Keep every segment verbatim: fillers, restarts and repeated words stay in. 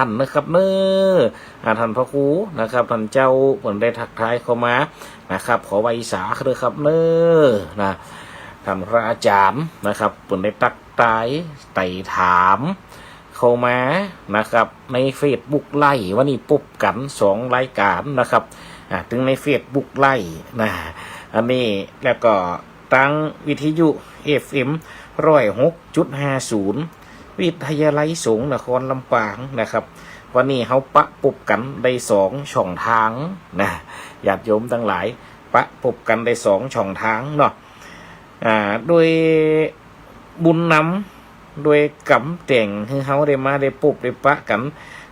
านนะครับเน้อ อ่า ต้านพระครูนะครับ ต้านเจ้าเปิ้นได้ตักทายเข้ามานะครับ ขอไหว้สาเน้อครับเน้อ นะ ต้านพระอาจ๋ารย์นะครับ เปิ้นได้ตักทายไต่ถามเข้ามานะครับ ในเฟซบุ๊กไลฟ์ วันนี้ปบกั๋นสองรายก๋านนะครับ อ่า ตึงในเฟซบุ๊กไลฟ์นะ อันนี้แล้วก็ ตางวิทยุ เอฟเอ็ม ร้อยหกจุดห้าศูนย์ วิทยาลัยสงฆ์นครลำปางนะครับ วันนี้เฮาปะปบกั๋นได้สองช่องตางนะ ญาติโยมตังหลาย ปะปบกั๋นได้สองช่องตางเนาะ อ่า โดยบุญนำ โดยก๋รรมแต่งหื้อเฮาได้มาได้ปบได้ปะกั๋น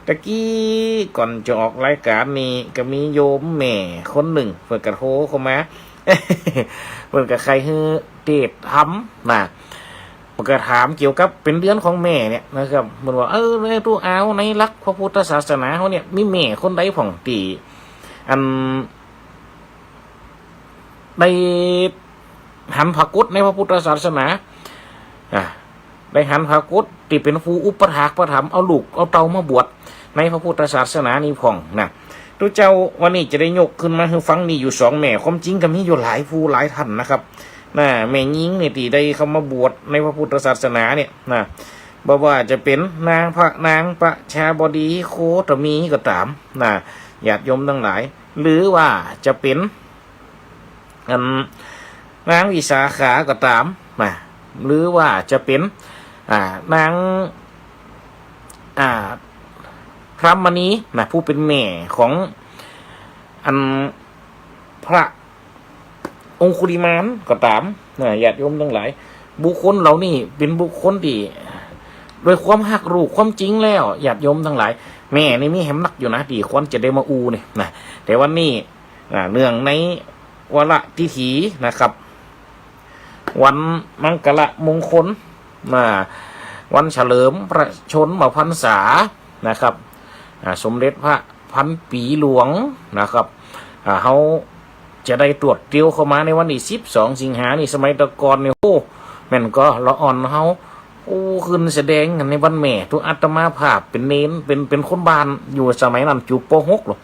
ตะกี้ก่อนจะออกรายก๋านนี่ก็มีโยมแม่คนนึ่ง เปิ้นก็โทรเข้ามา เปิ้นก็ใค่หื้อเตสน์ธรรมนะ เปิ้นก็ถามเกี่ยวกับเป๋นเดือนของแม่เนี่ยนะครับ เปิ้นว่า เออ แม่ตุ๊เอาในหลักพระพุทธศาสนาเฮาเนี่ย มีแม่คนใดพ่องตี้ อัน ได้หันผากตในพระพุทธศาสนา อ่า ได้หันผากตตี้เป๋นผู้อุปถากอุปถัมภ์ เอาลูกเอาเต้ามาบวชในพระพุทธศาสนานี้พ่องนะ ตุ๊เจ้าวันนี้จะได้ยกขึ้นมาหื้อฟังนี่อยู่สองแม่ ความจริงก็มีอยู่หลายผู้หลายต้านนะครับ นะ แม่ญิงนี่ตี้ได้เข้ามาบวชในพระพุทธศาสนาเนี่ยนะ บ่ว่าจะเป๋นนางพระนางประชาบดีโคตมีก็ต๋ามนะ ญาติโยมตังหลาย หรือว่าจะเป๋น อัน นางวิสาขาก็ต๋ามนะ หรือว่าจะเป๋น อ่า นาง อ่า พรหมณีนะ ผู้เป๋นแม่ของ อัน พระองคุลิมานก็ต๋ามนะ ญาติโยมตังหลาย บุคคลเหล่านี้เป๋นบุคคลตี้ โดยความฮักลูก ความจริงแล้ว ญาติโยมตังหลาย แม่นี่มีแหมนักอยู่นะ ตี้ควรจะได้มาอู้นี่นะ แต่วันนี้ อ่า เนื่องในวาระทิธีนะครับ วันมังคละมงคล อ่า วันเฉลิมพระชนมพรรษานะครับ อ่า สมเด็จพระพันปีหลวงนะครับ อ่า เฮาจะได้ตรวจเตียวเข้ามาในวันตี้สิบสองสิงหานี่ สมัยตะก่อนนี่ โอ้ แม่นก่อ ละอ่อนเฮา โอ้ ขึ้นแสดงกั๋นในวันแม่ ตุ๊อาตมาภาพเป๋นเณร เป๋น เป๋นคนบ้านอยู่สมัยนั้น จู๋ ป.หก ลอ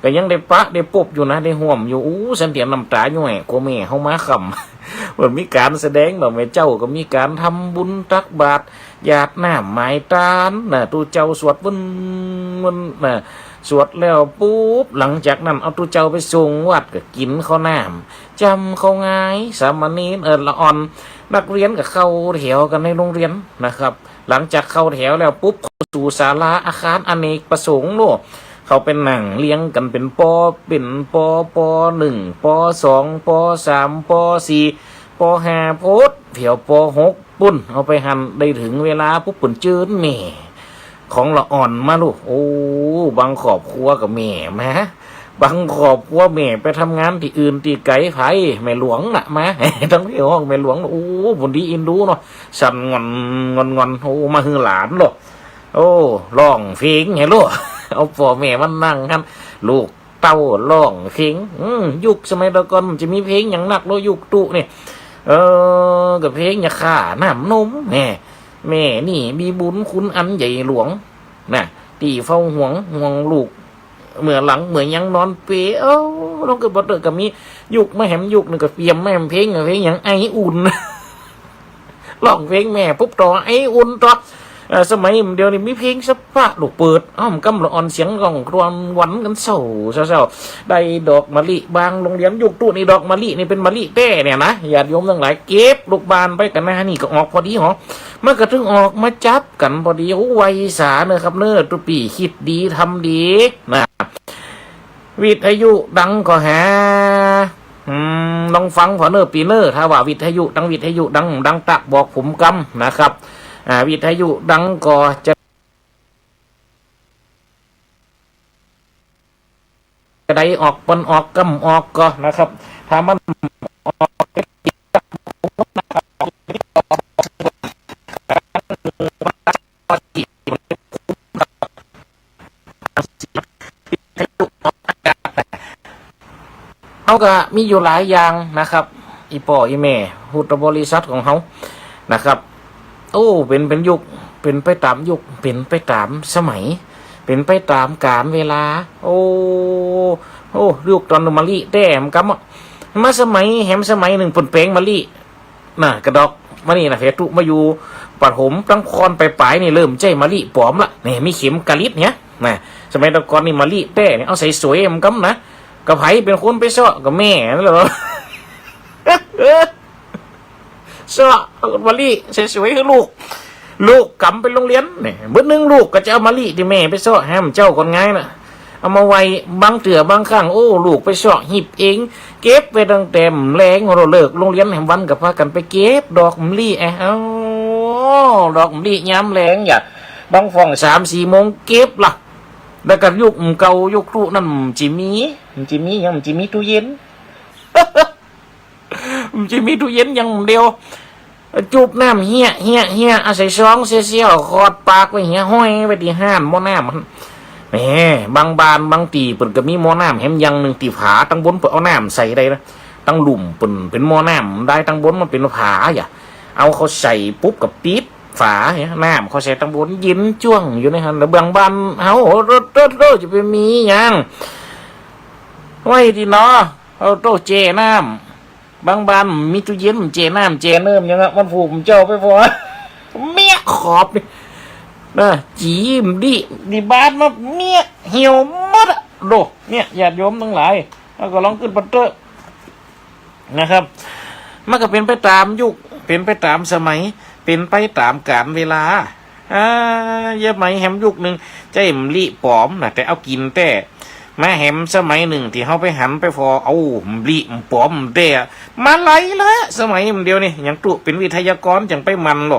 ก็ยังได้ปะได้ปบอยู่นะ ได้ฮ่วมอยู่ อู้ สันเตียนน้ำต๋าย้อย กั๋วแม่เฮามาค่ำ เปิ้นมีก๋านแสดงเนาะ แม่เจ้าก็มีก๋านทำบุญตักบาตร หยาดน้ำหมายตานนะ ตุ๊เจ้าสวดวนๆ นะ สวดแล้วปุ๊บ หลังจากนั้นเอาตุ๊เจ้าไปส่งวัด ก็กิ๋นข้าวน้ำ จ๋ำข้าวงาย สามเณร เอ่อ ละอ่อน นักเรียนก็เข้าแถวกั๋นในโรงเรียนนะครับ หลังจากเข้าแถวแล้วปุ๊บ เข้าสู่ศาลาอาคารอเนกประสงค์โน่น เข้าไปนั่งเรียงกั๋นเป๋นปอ เป๋นปอ ปอนึ่ง ปอสอง ปอสาม ปอสี่ ปอห้า โผดแถว ปอหก ปุ้น เอาไปหั้น ได้เถิงเวลาปุ๊บ เปิ้นเจิญแม่ของละอ่อนมาลูก โอ้ บางครอบครัวก็แม่มา บางครอบครัวแม่ไปทำงานตี้อื่นตี้ไก๋ ใผ แม่หลวงน่ะมา ตังตี้ฮ้องแม่หลวง โอ้ บุญดีอินดูเนาะ สั่นงอน งอน งอน โอ้ มาหื้อหลานโลด โอ้ ฮ้องเพลงแหมโลด เอาป้อแม่มานั่งหั้น ลูกเต้าฮ้องเพลง อืม ยุคสมัยตะก่อนมันจะมีเพลงหยังนักโลด ยุคตุ๊นี่ เออ ก็เพลงยาฆ่าน้ำนม แหม แม่นี่มีบุญคุณอันใหญ่หลวง น่ะ ตี้เฝ้าห่วง ห่วงลูก เมื่อหลัง เมื่อยังนอนเปล เอ้า ลองกึ๊ดบ่เต๊อะ ก็มียุคมาแหมยุคนึ่ง ก็เปียมมาแหมเพลง เพลงหยัง ไออุ่น ฮ้องเพลงแม่ปุ๊บต่อ ไออุ่นต่อ เอ่อ สมัยเดี๋ยวนี้มีเพลงสะปะลูกเปิด อ้อมกำละอ่อนเสียงฮ้องครวญหวันกั๋นเศร้า เศร้า ได้ดอกมะลิบางโฮงเฮียน ยุคตุ๊นี่ดอกมะลินี่เป๋นมะลิแต๊เนี่ยนะ ญาติโยมตังหลาย เก็บลูกบานไปกั๋นนะ นี่ก็ออกพอดีหรอ มันก็เถิงออกมาจับกั๋นพอดี โอ้ ไหว้สาเน้อครับเน้อ ตุ๊ปี้กึ๊ดดี ทำดี นะ วิทยุดังก็หา อืม ลองฟังผ่อเน้อปี้เน้อ ถ้าว่าวิทยุดัง วิทยุดัง ดังตั๊กบอกผมกำนะครับ อ่า วิทยุดังก็จะ จะได้ออก มันออกกำออกก็นะครับ ถ้ามันออก เฮาก็มีอยู่หลายอย่างนะครับ อี่ป้ออี่แม่พุทธบริษัทของเฮานะครับ โอ้ เป๋น เป๋นยุค เป๋นไปต๋ามยุค เป๋นไปต๋ามสมัย เป๋นไปต๋ามกาลเวลา โอ้ โอ้ ลูกต๋อนมะลิแต๊ แหมกำ มาสมัย แหมสมัยนึ่งเปิ้นแป๋งมะลิ น่ะ กระดอก มานี่น่ะ แผนตุ๊มาอยู่ประถม ตังค่อนป๋ายๆ นี่เริ่มใจ๊มะลิป๋อมละ นี่ มีเข็มกะลิดเนี่ย น่ะ สมัยตะก่อนนี่มะลิแต๊เนี่ย เอาใส่สวย แหมกำนะ กะใผเป๋นคนไปเซาะ กะแม่นั่นแหละ เซาะ เอามะลิใส่สวยหื้อลูก ลูกก๋ำไปโฮงเฮียน เนี่ย มื้อนึ่งลูกก็จะเอามะลิตี้แม่ไปเซาะ แหมเจ้าก่อนไงน่ะ เอามาไว้ บางเตื้อบางครั้ง โอ้ ลูกไปเซาะหีบเอง เก็บไว้ตั้งแต่แลง เฮาเลิกโฮงเฮียน แหมวันก็พากั๋นไปเก็บดอกมะลิ เอ้า ดอกมะลิยามแลง ยะ บางฝ่องสามสี่โมงเก็บละ แล้วก็ยุคเก่า ยุคตุ๊นั้น บ่มี บ่มีหยัง บ่มีตู้เย็น บ่มีตู้เย็นหยังเดียว จุบน้ำเฮีย เฮีย เฮีย เอาใส่ซองเสี้ยวๆ ขอดปากไว้เหีย ห้อยไว้ตี้ฮ้านหม้อน้ำ แหม บางบ้านบางตี้เปิ้นก็มีหม้อน้ำแหมอย่างนึ่งตี้ฝา ตังบนเปิ้นเอาน้ำใส่ได้นะ ตังลุ่มเปิ้นเป๋นหม้อน้ำได้ ตังบนมันเป๋นฝา ยะ เอาเข้าใส่ปุ๊บก็ปิดฝาเหีย น้ำเข้าใส่ตังบน เย็นจ้วงอยู่ในหั้น แล้วบางบ้านเฮา โอ้โธ่ จะไปมีหยัง ไว้ตี้หนอ เอาโต้แจ้น้ำ บางบ้านมีตู้เย็น แจ้น้ำ แจ้เนิ่มหยังอะ มันผูกมันเจ้าไปพอ เมี้ยขอบนี่ นะ จี๋มดิ ดีบาดมาเมี้ยเหี่ยวหมดอะ โด เนี่ย ญาติโยมตังหลาย เฮาก็ลองกึ๊ดผ่อเต๊อะ นะครับ มันก็เป๋นไปต๋ามยุค เป๋นไปต๋ามสมัย เป๋นไปต๋ามกาลเวลา อ่า เยียะไหมแหมยุคนึ่ง ใจ๊มะลิป๋อมน่ะ แต่เอากิ๋นแต๊ มาแหมสมัยนึ่งตี้เฮาไปหันไปผ่อ เอ้า มะลิป๋อมแต๊ มะไลแล้ว สมัยเดียวนี่ ยังตุ๊เป๋นวิทยากร จังไปหมั่นโล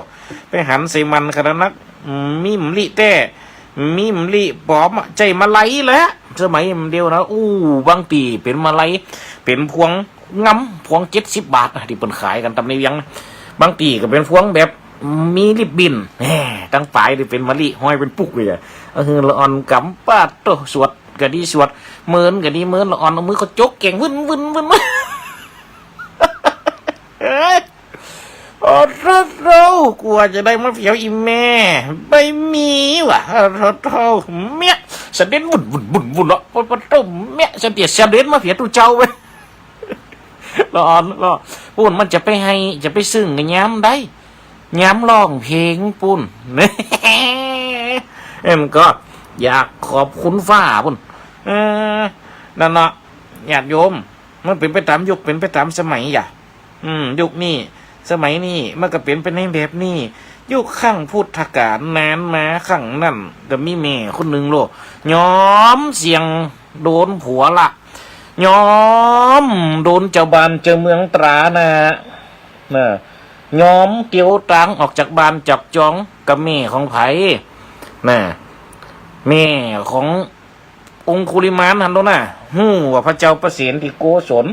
ไปหันใส่หมั่นขนาดนัก อืม มีมะลิแต๊ มีมะลิป๋อมอะ ใจ๊มะไลแล้ว สมัยเดียวนะ อู้ บางตี้เป๋นมะไล เป๋นพวง งำ พวงเจ็ดสิบบาทนะ ตี้เปิ้นขายกั๋นต๋ามในเวียงนะ บางตี้ก็เป๋นพวงแบบมีริบบิ้น แหม ตังป๋ายนี่เป๋นมะลิห้อยเป๋นปุกเลยอะ เออ ละอ่อนกำ ปาดโต้ สวดก็ดีสวด เมินก็ดีเมิน ละอ่อนเอามือเขาจกแก่ง วึ่น วึ่น วึ่น วึ่น เอ้ย โอ้โธ่โธ่ กว่าจะได้มาเผียวอี่แม่ บ่มีว่ะ โอ้โธ่โธ่ เมี้ย เสด็จวุ่น วุ่น วุ่น วุ่นละ โอ้โธ่โธ่ เมี้ย เสด็จ เสด็จมาเผียวตุ๊เจ้าเว้ย ละอ่อนละ ปุ้นมันจะไปไห้ จะไปซึ่งก็ยามใด ยามฮ้องเพลงปุ้น เอ็มก็อยากขอบคุณฟ้าปุ้น เออ นั่นเนาะ ญาติโยม มันเป๋นไปต๋ามยุค เป๋นไปต๋ามสมัย ยะ อืม ยุคนี้ สมัยนี้ มันก็เป๋นไปในแบบนี้ ยุคครั้งพุทธกาลนานมา ครั้งนั้นก็มีแม่คนนึ่งโล ยอมเสี่ยงโดนผัวละ ยอมโดนเจ้าบ้านเจ้าเมืองตราหน้า น่ะ ยอมเตียวตางออกจากบ้านจากจอง กับแม่ของใผ น่ะ แม่ขององคุลิมานหั้นโลนะ ฮู้ว่าพระเจ้าประเสนทิโกศล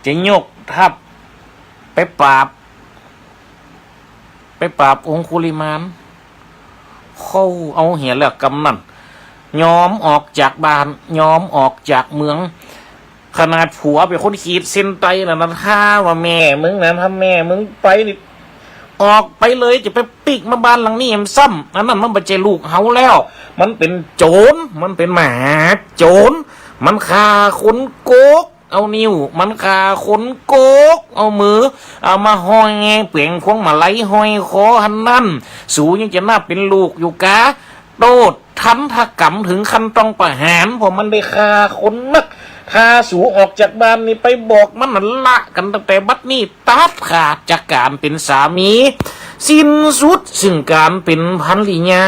จะยกทัพไปปราบ ไปปราบองคุลิมาน เข้าเอาเหียแล้วกำนั้น ยอมออกจากบ้าน ยอมออกจากเมือง ขนาดผัวเป๋นคนขีดเส้นใต้นะ นะ ถ้าว่าแม่มึงนะ ถ้าแม่มึงไปนี่ ออกไปเลย จะไปปิ๊กมาบ้านหลังนี้แหมซ้ำ อันนั้นมันบ่ใจ้ลูกเฮาแล้ว มันเป๋นโจร มันเป๋นมหาโจร มันฆ่าคนโกก เอานิ้วมันฆ่าคนโกก เอามือ เอามาห้อยแป๋งพวงมาลัยห้อยคอหั้นนั้น สูยังจะนับเป๋นลูกอยู่กา โต้ษทันตกรรมเถิงขั้นต้องประหาร เพราะมันได้ฆ่าคนนัก ถ้าสูออกจากบ้านนี่ไปบอกมันนั่นละ กั๋นตั้งแต่บัดนี้ ตัดขาดจากก๋านเป๋นสามี สิ้นสุดซึ่งก๋านเป๋นภริยา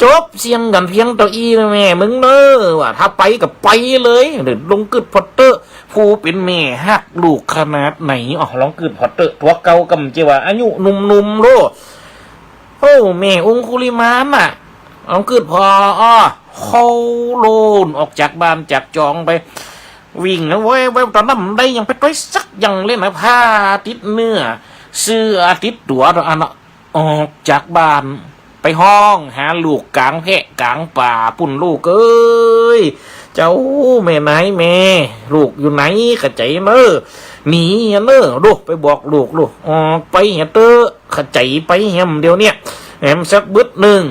จบเสี้ยงกั๋นเพียงเต้าอี้แม่มึงเน้อ ว่าถ้าไปก็ไปเลย เดี๋ยวลองกึ๊ดผ่อเต๊อะ ผู้เป๋นแม่ฮักลูกขนาดไหน อ้อ ลองกึ๊ดผ่อเต๊อะ ตั๋วเก่าก่ำเจาว่าอายุหนุ่มๆ โล โอ้ แม่องคุลิมานน่ะ ลองกึ๊ดผ่อ อ้อ เข้าโลนออกจากบ้านจากจองไป วิ่งนะเว้ย เว้ย ต๋อนนั้นบ่ได้หยังไปตวยสักอย่างเลยนะ ผ้าติดเนื้อ เสื้อติดตั๋วต๋อนนั้นน่ะ ออกจากบ้าน ไปฮ้องหาลูกก๋างแพะก๋างป่าปุ้น ลูกเอ้ย เจ้าแม่นายแม่ ลูกอยู่ไหน เข้าใจ๋เน้อ หนีเน้อ ลูก ไปบอกลูก ลูก ออกไปเหียเต๊อะ เข้าใจ๋ไปเหีย เดี๋ยวเนี้ย แหมสักบึดนึ่ง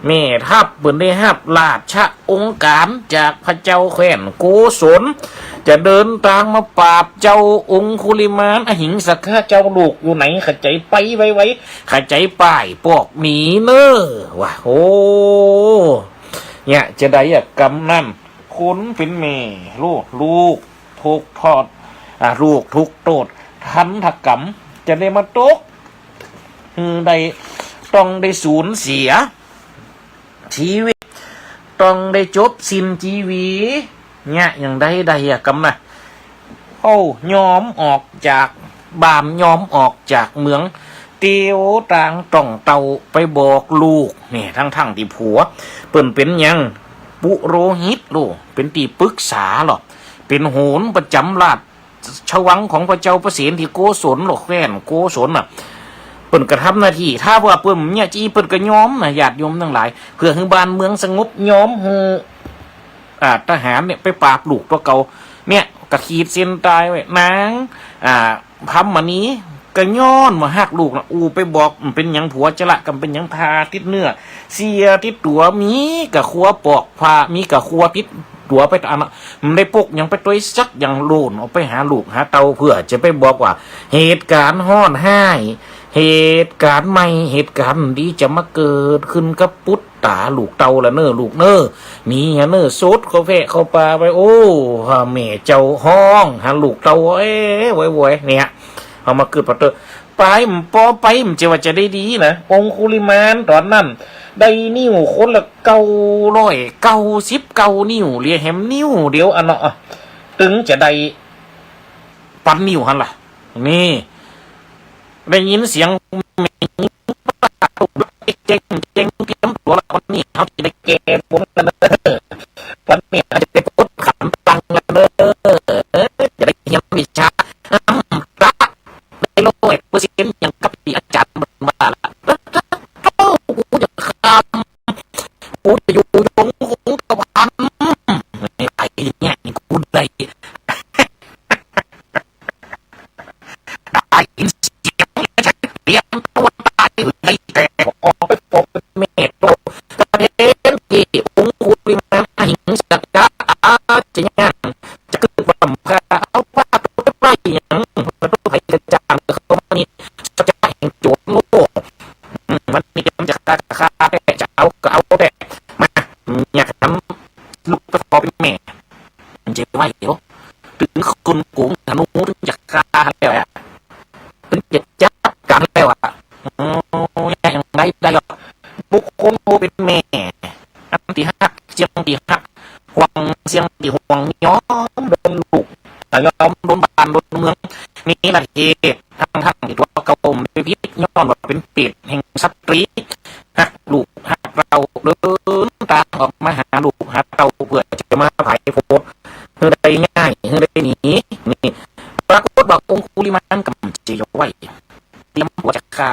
แม่ทัพเปิ้นได้ฮับราชองค์การจากพระเจ้าแคว้นโกศล จะเดินตางมาปราบเจ้าองคุลิมานอหิงสกะ เจ้าลูกอยู่ไหน ขะใจ๋ไปไวๆ ขะใจ๋ป้ายปอกหนีเน่อ ว่า โอ้ เนี่ย จะใดอะ กำนั้น คนเป๋นแม่ ลูก ลูกถูกโต้ษ อ่า ลูกถูกโต้ษทันตกรรม จะได้มาตก หือ ได้ ต้องได้สูญเสียชีวิต ต้องได้จบสิ้นจีวี เนี่ย อย่างใดได้อะ กำนะ โอ้ ยอมออกจากบ้าน ยอมออกจากเมือง เตียวตางต่องเต้าไปบอกลูก เนี่ย ทั้งๆ ตี้ผัวเปิ้นเป๋นหยัง ปุโรหิตโล เป๋นตี้ปึกษาลอ เป๋นโหรประจ๋ำราชวังของพระเจ้าประเสนที่โกศลลอ แคว้นโกศลน่ะ เปิ้นก็ทำหน้าตี้ ถ้าว่าเปิ้นเนี่ย จะอี้เปิ้นก็ยอมนะ ญาติโยมตังหลาย เปื้อหื้อบ้านเมืองสงบ ยอมหื้อ อ่า ทหารเนี่ยไปปราบลูกตั๋วเก่า เนี่ย ก็ขีดเส้นตายไว้ นาง อ่า พรรมมณี ก็ย้อนว่าฮักลูกนะ อู้ไปบอก มันเป๋นหยังผัวจะละ ก็เป๋นหยังผ้าติดเนื้อ เสียติดตั๋ว มีกะครัวปอกผ้า มีกะครัวติดตั๋วไปอันน่ะ มันได้ปกหยังไปตวยสักอย่าง โล่นออกไปหาลูกหาเต้า เปื้อจะไปบอกว่า เหตุก๋ารณ์ฮ้อนฮ้าย เหตุก๋ารณ์ใหม่ เหตุก๋ารณ์ดีจะมาเกิดขึ้นกับปุตต๋าลูกเต้าละเน่อ ลูกเน่อ มีอะเน่อ สดเข้าแพะเข้าป่าไป โอ้ แม่เจ้าฮ้องหาลูกเต้า เอ้ย โวยวาย เนี่ย เอามาเกิดปะเตอ ไป มันปอไป มันจะว่าจะได้ดีนะ องคุลิมานต๋อนนั้น ได้นิ้วคนละเก้าร้อยเก้าสิบเก้านิ้ว เหลือแหมนิ้วเดียวอันเนาะ ตึงจะได้ปันนิ้วหั้นล่ะ นี่ ได้ยินเสียงแม่ญิงเจ๊งเจ๊งเตรียมตั๋วละ วันนี้เฮาจะได้แก้บนกันเน่อ วันนี้เฮาจะได้ปลดขันตังกันเน่อ จะได้เฮียนวิชา อ้ำ พระได้ร้อยเปอร์เซ็นต์ อย่างกับตี้อาจ๋ารย์มันว่าละ เอ้า กูจะข้าม กูจะอยู่ยงคงกระพัน ไอ้เนี่ย กูได้ ได้ยินเสียงเตรียมตั๋วต๋าย เลยแต่ออกไปปอกแม่โต กะเห็นตี้องคุลิมานอหิงสกะ อาจจะยังจะกึ๊ดว่า ข้าเอาผ้าตัวไปหยัง ผ้าตัวไผกระจ่างเข้ามานี่ จะแห่งโจ๋รโลก อืม วันนี้จะฆ่าก็ฆ่าแต๊ จะเอาก็เอาแต๊ มา เนี่ย คันลูกไปขอเป๋นแม่ มันจะไหวเหรอ ตึงคนโก๋งธนูตึงจะฆ่าแล้วอะ ตึงจะจัดก๋านแล้วอะ โอ้ อย่างใดได้หรอก บุคคลผู้เป๋นแม่ อันตี้ฮัก เสี้ยงตี้ฮัก ห่วง เสี้ยงตี้ห่วง ยอมโดนลูก ยอมโดนบ้านโดนเมือง เนรเทศ ทั้งๆ ตี้ตั๋วเก่าบ่ได้ผิด ย้อนว่าเป๋นเปรตแห่งสตรี ฮักลูกฮักเต้า เดินตางออกมาหาลูกหาเต้า เปื้อจะมาผายโผ หื้อได้ง่าย หื้อได้หนี นี่ ปรากฏว่าองคุลิมานกำลังจะไหว เตรียมตั๋วจะฆ่า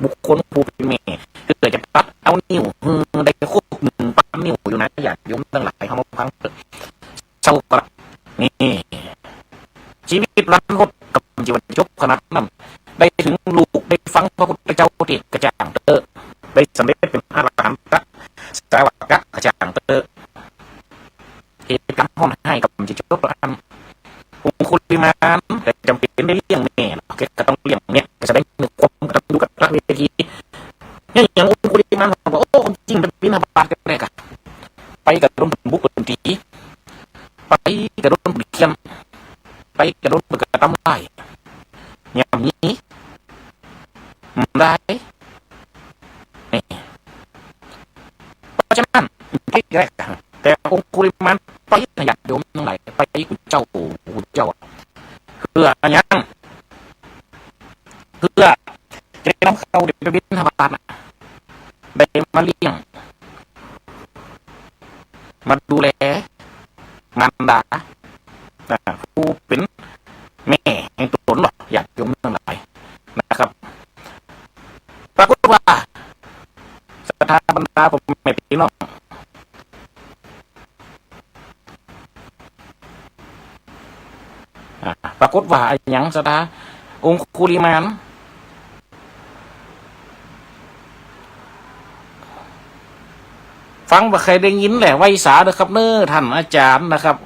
บุคคลผู้เป๋นแม่ เปื้อจะตัดเอานิ้ว หื้อได้ครบหนึ่งปันนิ้วอยู่นะ ญาติโยมตังหลาย เฮามาฟังเต๊อะ เศร้าปะ นี่ ชีวิตรันทดกำลังจะจบขนาดนั้น ได้เถิงลูกได้ฟังพระพุทธเจ้าเตศน์กระจ่างเต๊อะ ได้สำเร็จเป๋นอรหันตสาวกะกระจ่างเต๊อะ เหตุก๋ารณ์ฮ้อนฮ้ายกำลังจะจบแล้วอั้น องคุลิมานก็จ๋ำเป๋นได้เลี้ยงแม่เนาะ แกก็ต้องเลี้ยงแม่ ก็แสดงเถิงความกตัญญูกตเวที เนี่ย อย่างองคุลิมานบอกว่า โอ้ คนจริงเป๋นบิณฑบาตก็ได้กะ ไปก็โดนบุกโดนตี๋ ไปก็โดนเฆี่ยน ไปก็โดนกระตำร้าย อย่างนี้ได้ นี่ เพราะฉะนั้น ไปก็ได้ แต่องคุลิมานไปนะ ญาติโยมตังหลาย ไปกู้เจ้ากู้เจ้า เปื้ออะหยัง เปื้อจะได้นำข้าวได้ไปบิณฑบาตน่ะ ได้มาเลี้ยง มาดูแลมารดา อ่า ผู้เป๋นแม่แห่งต๋นเนาะ ญาติโยมตังหลายนะครับ ปรากฏว่า ศรัทธาบรรดาพ่อแม่พี่น้อง อ่า ปรากฏว่าอะหยัง ศรัทธา องคุลิมาน ฟังบ่ใค่ได้ยินแหละ ไหว้สาเน่อครับเน่อ ท่านอาจ๋ารย์นะครับ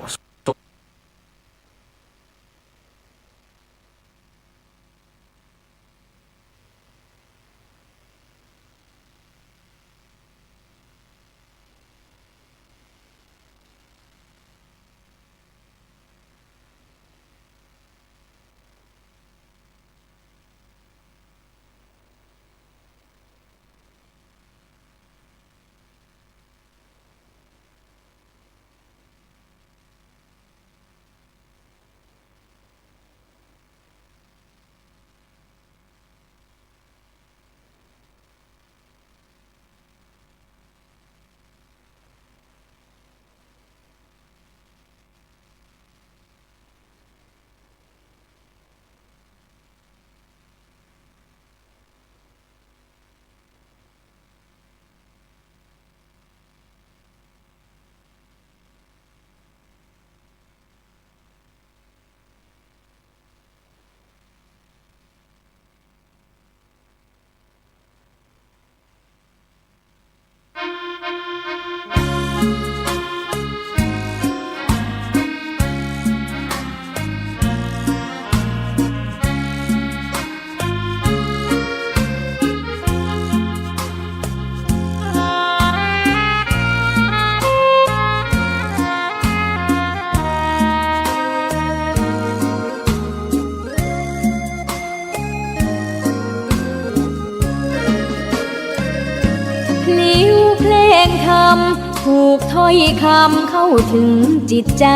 พลิ้วเพลงธรรม ถูกถ้อยคำเข้าถึงจิตใจ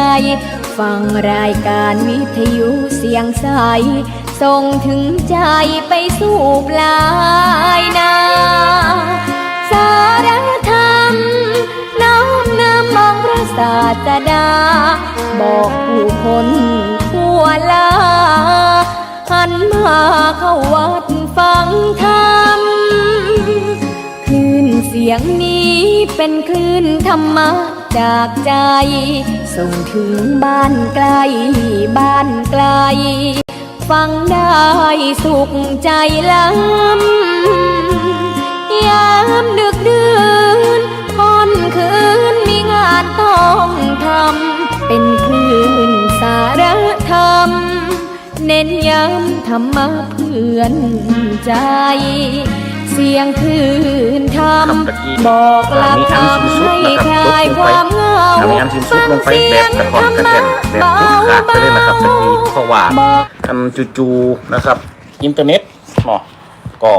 ฟังรายการวิทยุเสียงใส ส่งถึงใจไปสู่ปลายนา สารธรรม น้อมนำองค์พระศาสดา บอกผู้คนทั่วลา หันมาเข้าวัดฟังธรรม คลื่นเสียงนี้เป็นคลื่นธรรมะจากใจ ส่งถึงบ้านไกลบ้านไกล ฟังได้สุขใจล้ำ ยามดึกดื่นค่อนคืนมีงานต้องทำ เป็นคลื่นสารธรรม เน้นย้ำธรรมะเพื่อนใจ เสียงคลื่นธรรม ครับ ตะกี้ บอกหลักธรรมให้คลายความเหงา อ่า มีอันสิ้นสุดลงไป อ่า มีอันสิ้นสุดลงไป ฟังเสียงธรรมะ แบบกระท่อนกระแท่น แบบ เบาๆ ขาดไปเลยนะครับ ตะกี้ เพราะว่า บอก อันจู่ๆ นะครับ อินเทอร์เน็ตเนาะ ก็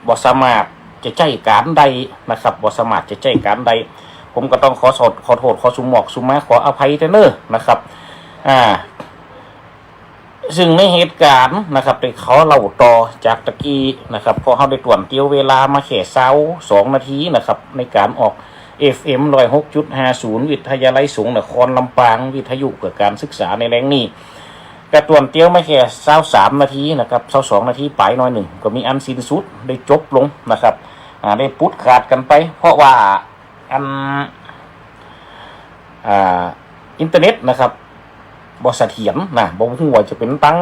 บ่สามารถจะใจ๊ก๋านได้นะครับ บ่สามารถจะใจ๊ก๋านได้ ผมก็ต้องขอโทษ ขอโทษ ขอสุหมอกสุหมา ขออภัยแต๊เน่อนะครับ อ่า ซึ่งในเหตุก๋ารณ์นะครับ ตี้ขอเล่าต่อจากตะกี้นะครับ เพราะเฮาได้ต้วนเตียวเวลามาแค่ซาวสองนาทีนะครับ ในก๋านออก เอฟเอ็ม ร้อยหกจุดห้าศูนย์ วิทยาลัยสงฆ์นครลำปาง วิทยุเพื่อการศึกษาในแหล่งนี้ ก็ต้วนเตียวมาแค่ซาวสามนาทีนะครับ ซาวสองนาทีป๋ายหน้อยนึ่ง ก็มีอันสิ้นสุดได้จบลงนะครับ อ่า ได้ปุดขาดกั๋นไป เพราะว่า อัน อ่า อินเทอร์เน็ตนะครับ บ่เสถียรนะ บ่ฮู้ว่าจะเป๋นตัง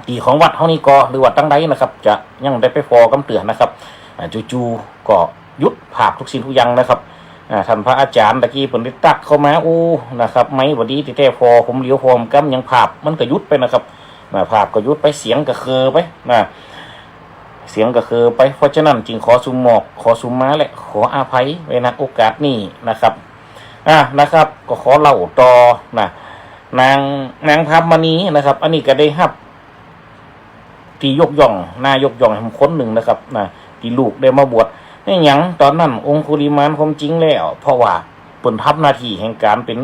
ตี้ของวัดเฮานี่ก่อ หรือว่าตังใดนะครับ จะยังได้ไปผ่อกำเตื้อนะครับ อ่า จู่ๆ ก็หยุดภาพทุกสิ่งทุกอย่างนะครับ อ่า ต้านพระอาจ๋ารย์ตะกี้เปิ้นได้ตั๊กเข้ามา โอ้ นะครับ ไมค์บ่ดีแต๊ๆ ผ่อผมเหลียวผ่อหม่ำกำยังภาพมันก็หยุดไปนะครับ นะ ภาพก็หยุดไป เสียงก็เคือไปนะ เสียงก็เคือไป เพราะฉะนั้นจึงขอสุหมอก ขอสุหมา และขออภัยไว้ ณ โอกาสนี้นะครับ อ่ะ นะครับ ก็ขอเล่าต่อนะ นาง นางพรรมมณีนะครับ อันนี้ก็ได้ฮับตี้ยกย่อง น่ายกย่องแหมคนนึ่งนะครับ นะ ตี้ลูกได้มาบวช นี่หยัง ต๋อนนั้นองคุลิมานความจริงแล้ว เพราะว่าเปิ้นทำหน้าตี้แห่งก๋านเป๋น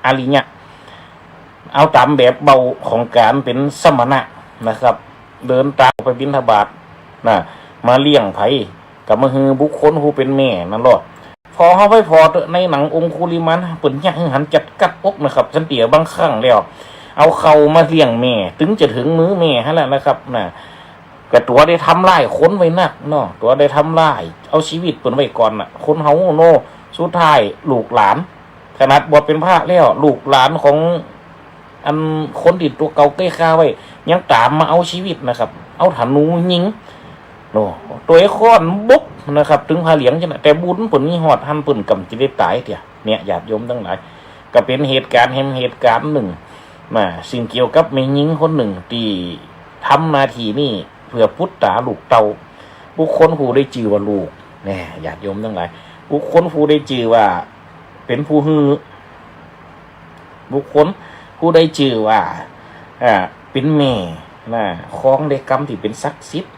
อริยะ เอาต๋ามแบบเบาของก๋านเป๋นสมณะนะครับ เดินตางไปบิณฑบาตนะ มาเลี้ยงใผ ก็มาหื้อบุคคลผู้เป๋นแม่นั้นลอด ผ่อเฮาไปผ่อเต๊อะ ในหนังองคุลิมาน เปิ้นเยียะหื้อหันจัดกั๊บอกนะครับ สันเตียบางครั้งแล้ว เอาข้าวมาเลี้ยงแม่ ตึงจะเถิงมือแม่หั้นแหละนะครับ นะ ก็ตั๋วได้ทำร้ายคนไว้นักเนาะ ตั๋วได้ทำร้าย เอาชีวิตเปิ้นไว้ก่อนน่ะ คนเฮาเนาะ สุดท้ายลูกหลาน ขนาดบวชเป๋นพระแล้ว ลูกหลานของ อันคนตี้ตั๋วเก่าเก้ยฆ่าไว้ ยังต๋ามมาเอาชีวิตนะครับ เอาธนูยิง โอ้ ตวยค้อนบุบนะครับ ตึงผ้าเหลืองจั่งนั้น แต่บุญเปิ้นมีฮอดหั้น เปิ้นกำจะได้ต๋ายเตี้ย เนี่ย ญาติโยมตังหลาย ก็เป๋นเหตุก๋ารณ์แหมเหตุก๋ารณ์นึ่งนะ ซึ่งเกี่ยวกับแม่ญิงคนนึ่งตี้ทำหน้าตี้นี้เปื้อปุตตาลูกเต้า บุคคลผู้ได้จื้อว่าลูก แน่ ญาติโยมตังหลาย บุคคลผู้ได้จื้อว่าเป๋นผู้หื้อ บุคคลผู้ได้จื้อว่า อ่า เป๋นแม่นะ ครองได้กำตี้เป๋นศักดิ์สิทธิ์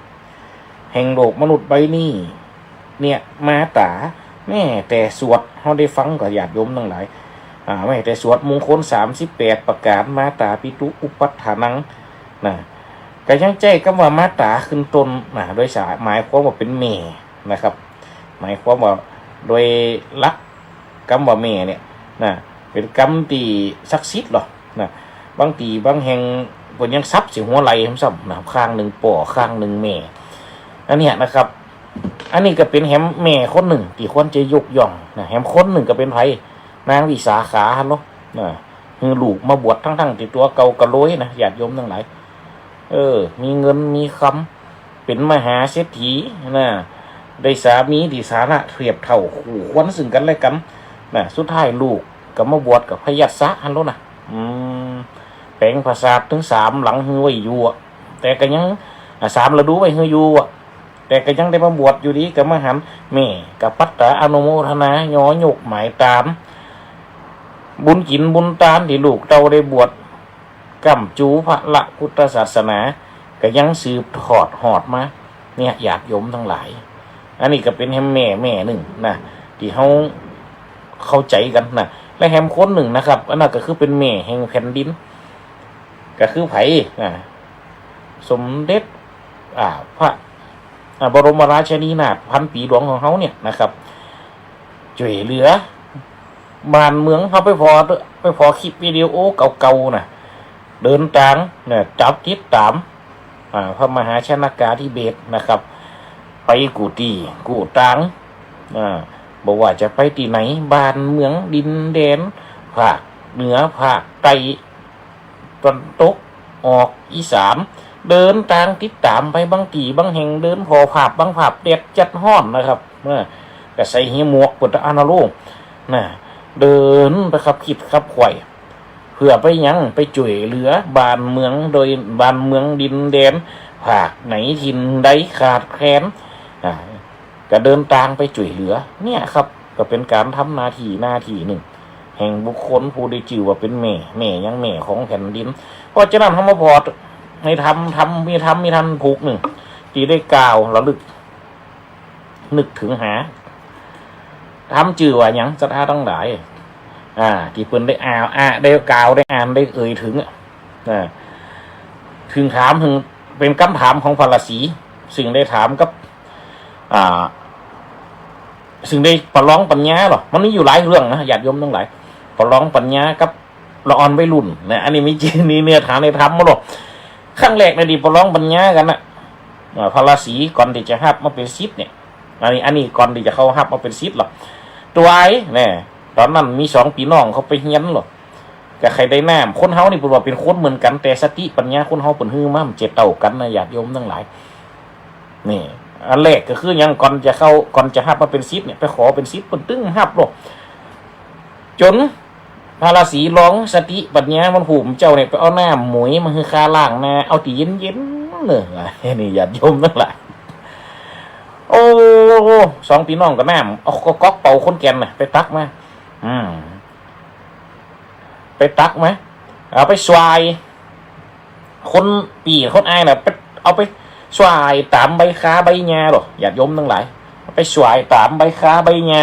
แห่งโลกมนุษย์ใบนี้ เนี่ย มาต๋า แม้แต่สวด เฮาได้ฟังก่อ ญาติโยมตังหลาย อ่า แม้แต่สวดมงคลสามสิบแปดประก๋าน มาต๋าปิตุอุปัฏฐานัง นะ ก็ยังใจ๊กำว่ามาต๋าขึ้นต้นนะ โดยสา หมายความว่าเป๋นแม่นะครับ หมายความว่าโดยหลักกำว่าแม่เนี่ยนะ เป๋นกำตี้ศักดิ์สิทธิ์ลอนะ บางตี้บางแห่งเปิ้นยังสับเสียหัวไหล่ซ้ำๆ นะ ข้างนึ่งป้อ ข้างนึ่งแม่ อันเนี้ยนะครับ อันนี้ก็เป๋นแหมแม่คนนึ่งตี้ควรจะยกย่องนะ แหมคนนึ่งก็เป๋นใผ นางวิสาขาหั้นลอนะ หื้อลูกมาบวชตังๆ ตี้ตั๋วเก่าก็โลยนะ ญาติโยมตังหลาย เออ มีเงินมีคำ เป๋นมหาเศรษฐีนะ ได้สามีตี้ฐานะเทียบเต้าคู่ควรซึ่งกั๋นและกั๋นนะ สุดท้ายลูกก็มาบวชกับพยัสสะหั้นลอนะ อืม แป๋งปราสาทตึงสามหลังหื้อไว้อยู่อะ แต่ก็ยัง อ่า สามฤดูไว้หื้ออยู่อะ แต่ก็ยังได้มาบวชอยู่ดี ก็มาหัน แม่ก็ปัตตาอนุโมทนา ยอยกหมายต๋าม บุญกิ๋นบุญตานตี้ลูกเต้าได้บวช ก้ำจู๋พระละพุทธศาสนา ก็ยังสืบทอดฮอดมา เนี่ย ญาติโยมตังหลาย อันนี้ก็เป๋นแหมแม่ แม่นึ่งนะ ตี้เฮาเข้าใจ๋กั๋นนะ และแหมคนนึ่งนะครับ อันนั้นก็คือเป๋นแม่แห่งแผ่นดิน ก็คือใผนะ สมเด็จ อ่า พระ อ่า บรมราชินีนาถพันปี๋หลวงของเฮาเนี่ยนะครับ จ้วยเหลือบ้านเมือง เฮาไปผ่อ ไปผ่อคลิปวิดีโอเก่าๆ นะ เดินตางนะ จับติดต๋าม อ่า พระมหาชนกาธิเบศรนะครับ ไปกู้ตี้กู้ตาง อ่า บ่ว่าจะไปตี้ไหน บ้านเมืองดินแดน ภาคเหนือ ภาคใต้ ตะวันตก ออก อีสาน เดินตางติดต๋ามไป บางตี้บางแห่งเดินผ่อภาพ บางภาพแดดจัดฮ้อนนะครับ เออ ก็ใส่หัวหมวก เปิดอานาโลกนะ เดินไปคับคิดคับใค่ เปื้อไปหยัง ไปจ้วยเหลือบ้านเมือง โดยบ้านเมืองดินแดน ภาคไหนถิ่นใดขาดแคลน อ่า ก็เดินตางไปจ้วยเหลือ เนี่ยครับ ก็เป๋นก๋านทำหน้าตี้ หน้าตี้นึ่ง แห่งบุคคลผู้ได้จื้อว่าเป๋นแม่ แม่ยังแม่ของแผ่นดิน เพราะฉะนั้นเฮามาผ่อในธรรม ธรรม มีธรรม มีธรรมผูกนึ่ง ตี้ได้กล่าวระลึก นึกเถิงหา ธรรมจื้อว่าหยัง ศรัทธาตังหลาย อ่า ตี้เปิ้นได้อ่าน อ่า ได้กล่าว ได้อ่าน ได้เอ่ยเถิงอะ อ่า เถิงถาม เถิงเป๋นกำถามของพระราศี ซึ่งได้ถามกับ อ่า ซึ่งได้ประลองปัญญาลอ มันมีอยู่หลายเรื่องนะ ญาติโยมตังหลาย ประลองปัญญากับละอ่อนวัยรุ่นนะ อันนี้มีจื้อ มีเนื้อหาในธรรมมาลอ ครั้งแรกในตี้ประลองปัญญากั๋นนะ อ่า พระราศีก่อนตี้จะฮับมาเป๋นศิษย์เนี่ย อันนี้ อันนี้ก่อนตี้จะเข้าฮับมาเป๋นศิษย์ลอ ตวยแน่ ต๋อนนั้นมีสองปี้น้องเข้าไปเฮียนลอ ก็ใค่ได้น้ำ คนเฮานี่เปิ้นว่าเป๋นคนเหมือนกั๋น แต่สติปัญญาคนเฮาเปิ้นหื้อมามันจะเต้ากั๋นนะ ญาติโยมตังหลาย นี่ อันแรกก็คือหยัง ก่อนจะเข้า ก่อนจะฮับมาเป๋นศิษย์เนี่ย ไปขอเป๋นศิษย์เปิ้นตึงฮับลอ จ๋นพระราศีลองสติปัญญามันฮู้ เจ้าเนี่ยไปเอาน้ำหมวยมาหื้อข้าล้างหน้า เอาตี้เย็นๆ เน่อ นี่ญาติโยมตังหลาย โอ้ สองปี้น้องก็น้ำ เอาก๊อกเป่าคนแก่นน่ะ ไปตักมา อืม ไปตักมา เอาไปส่วย คนปี้คนอ้ายน่ะ ไป เอาไปส่วยต๋ามใบคาใบหญ้าลอ ญาติโยมตังหลาย เอาไปส่วยต๋ามใบคาใบหญ้า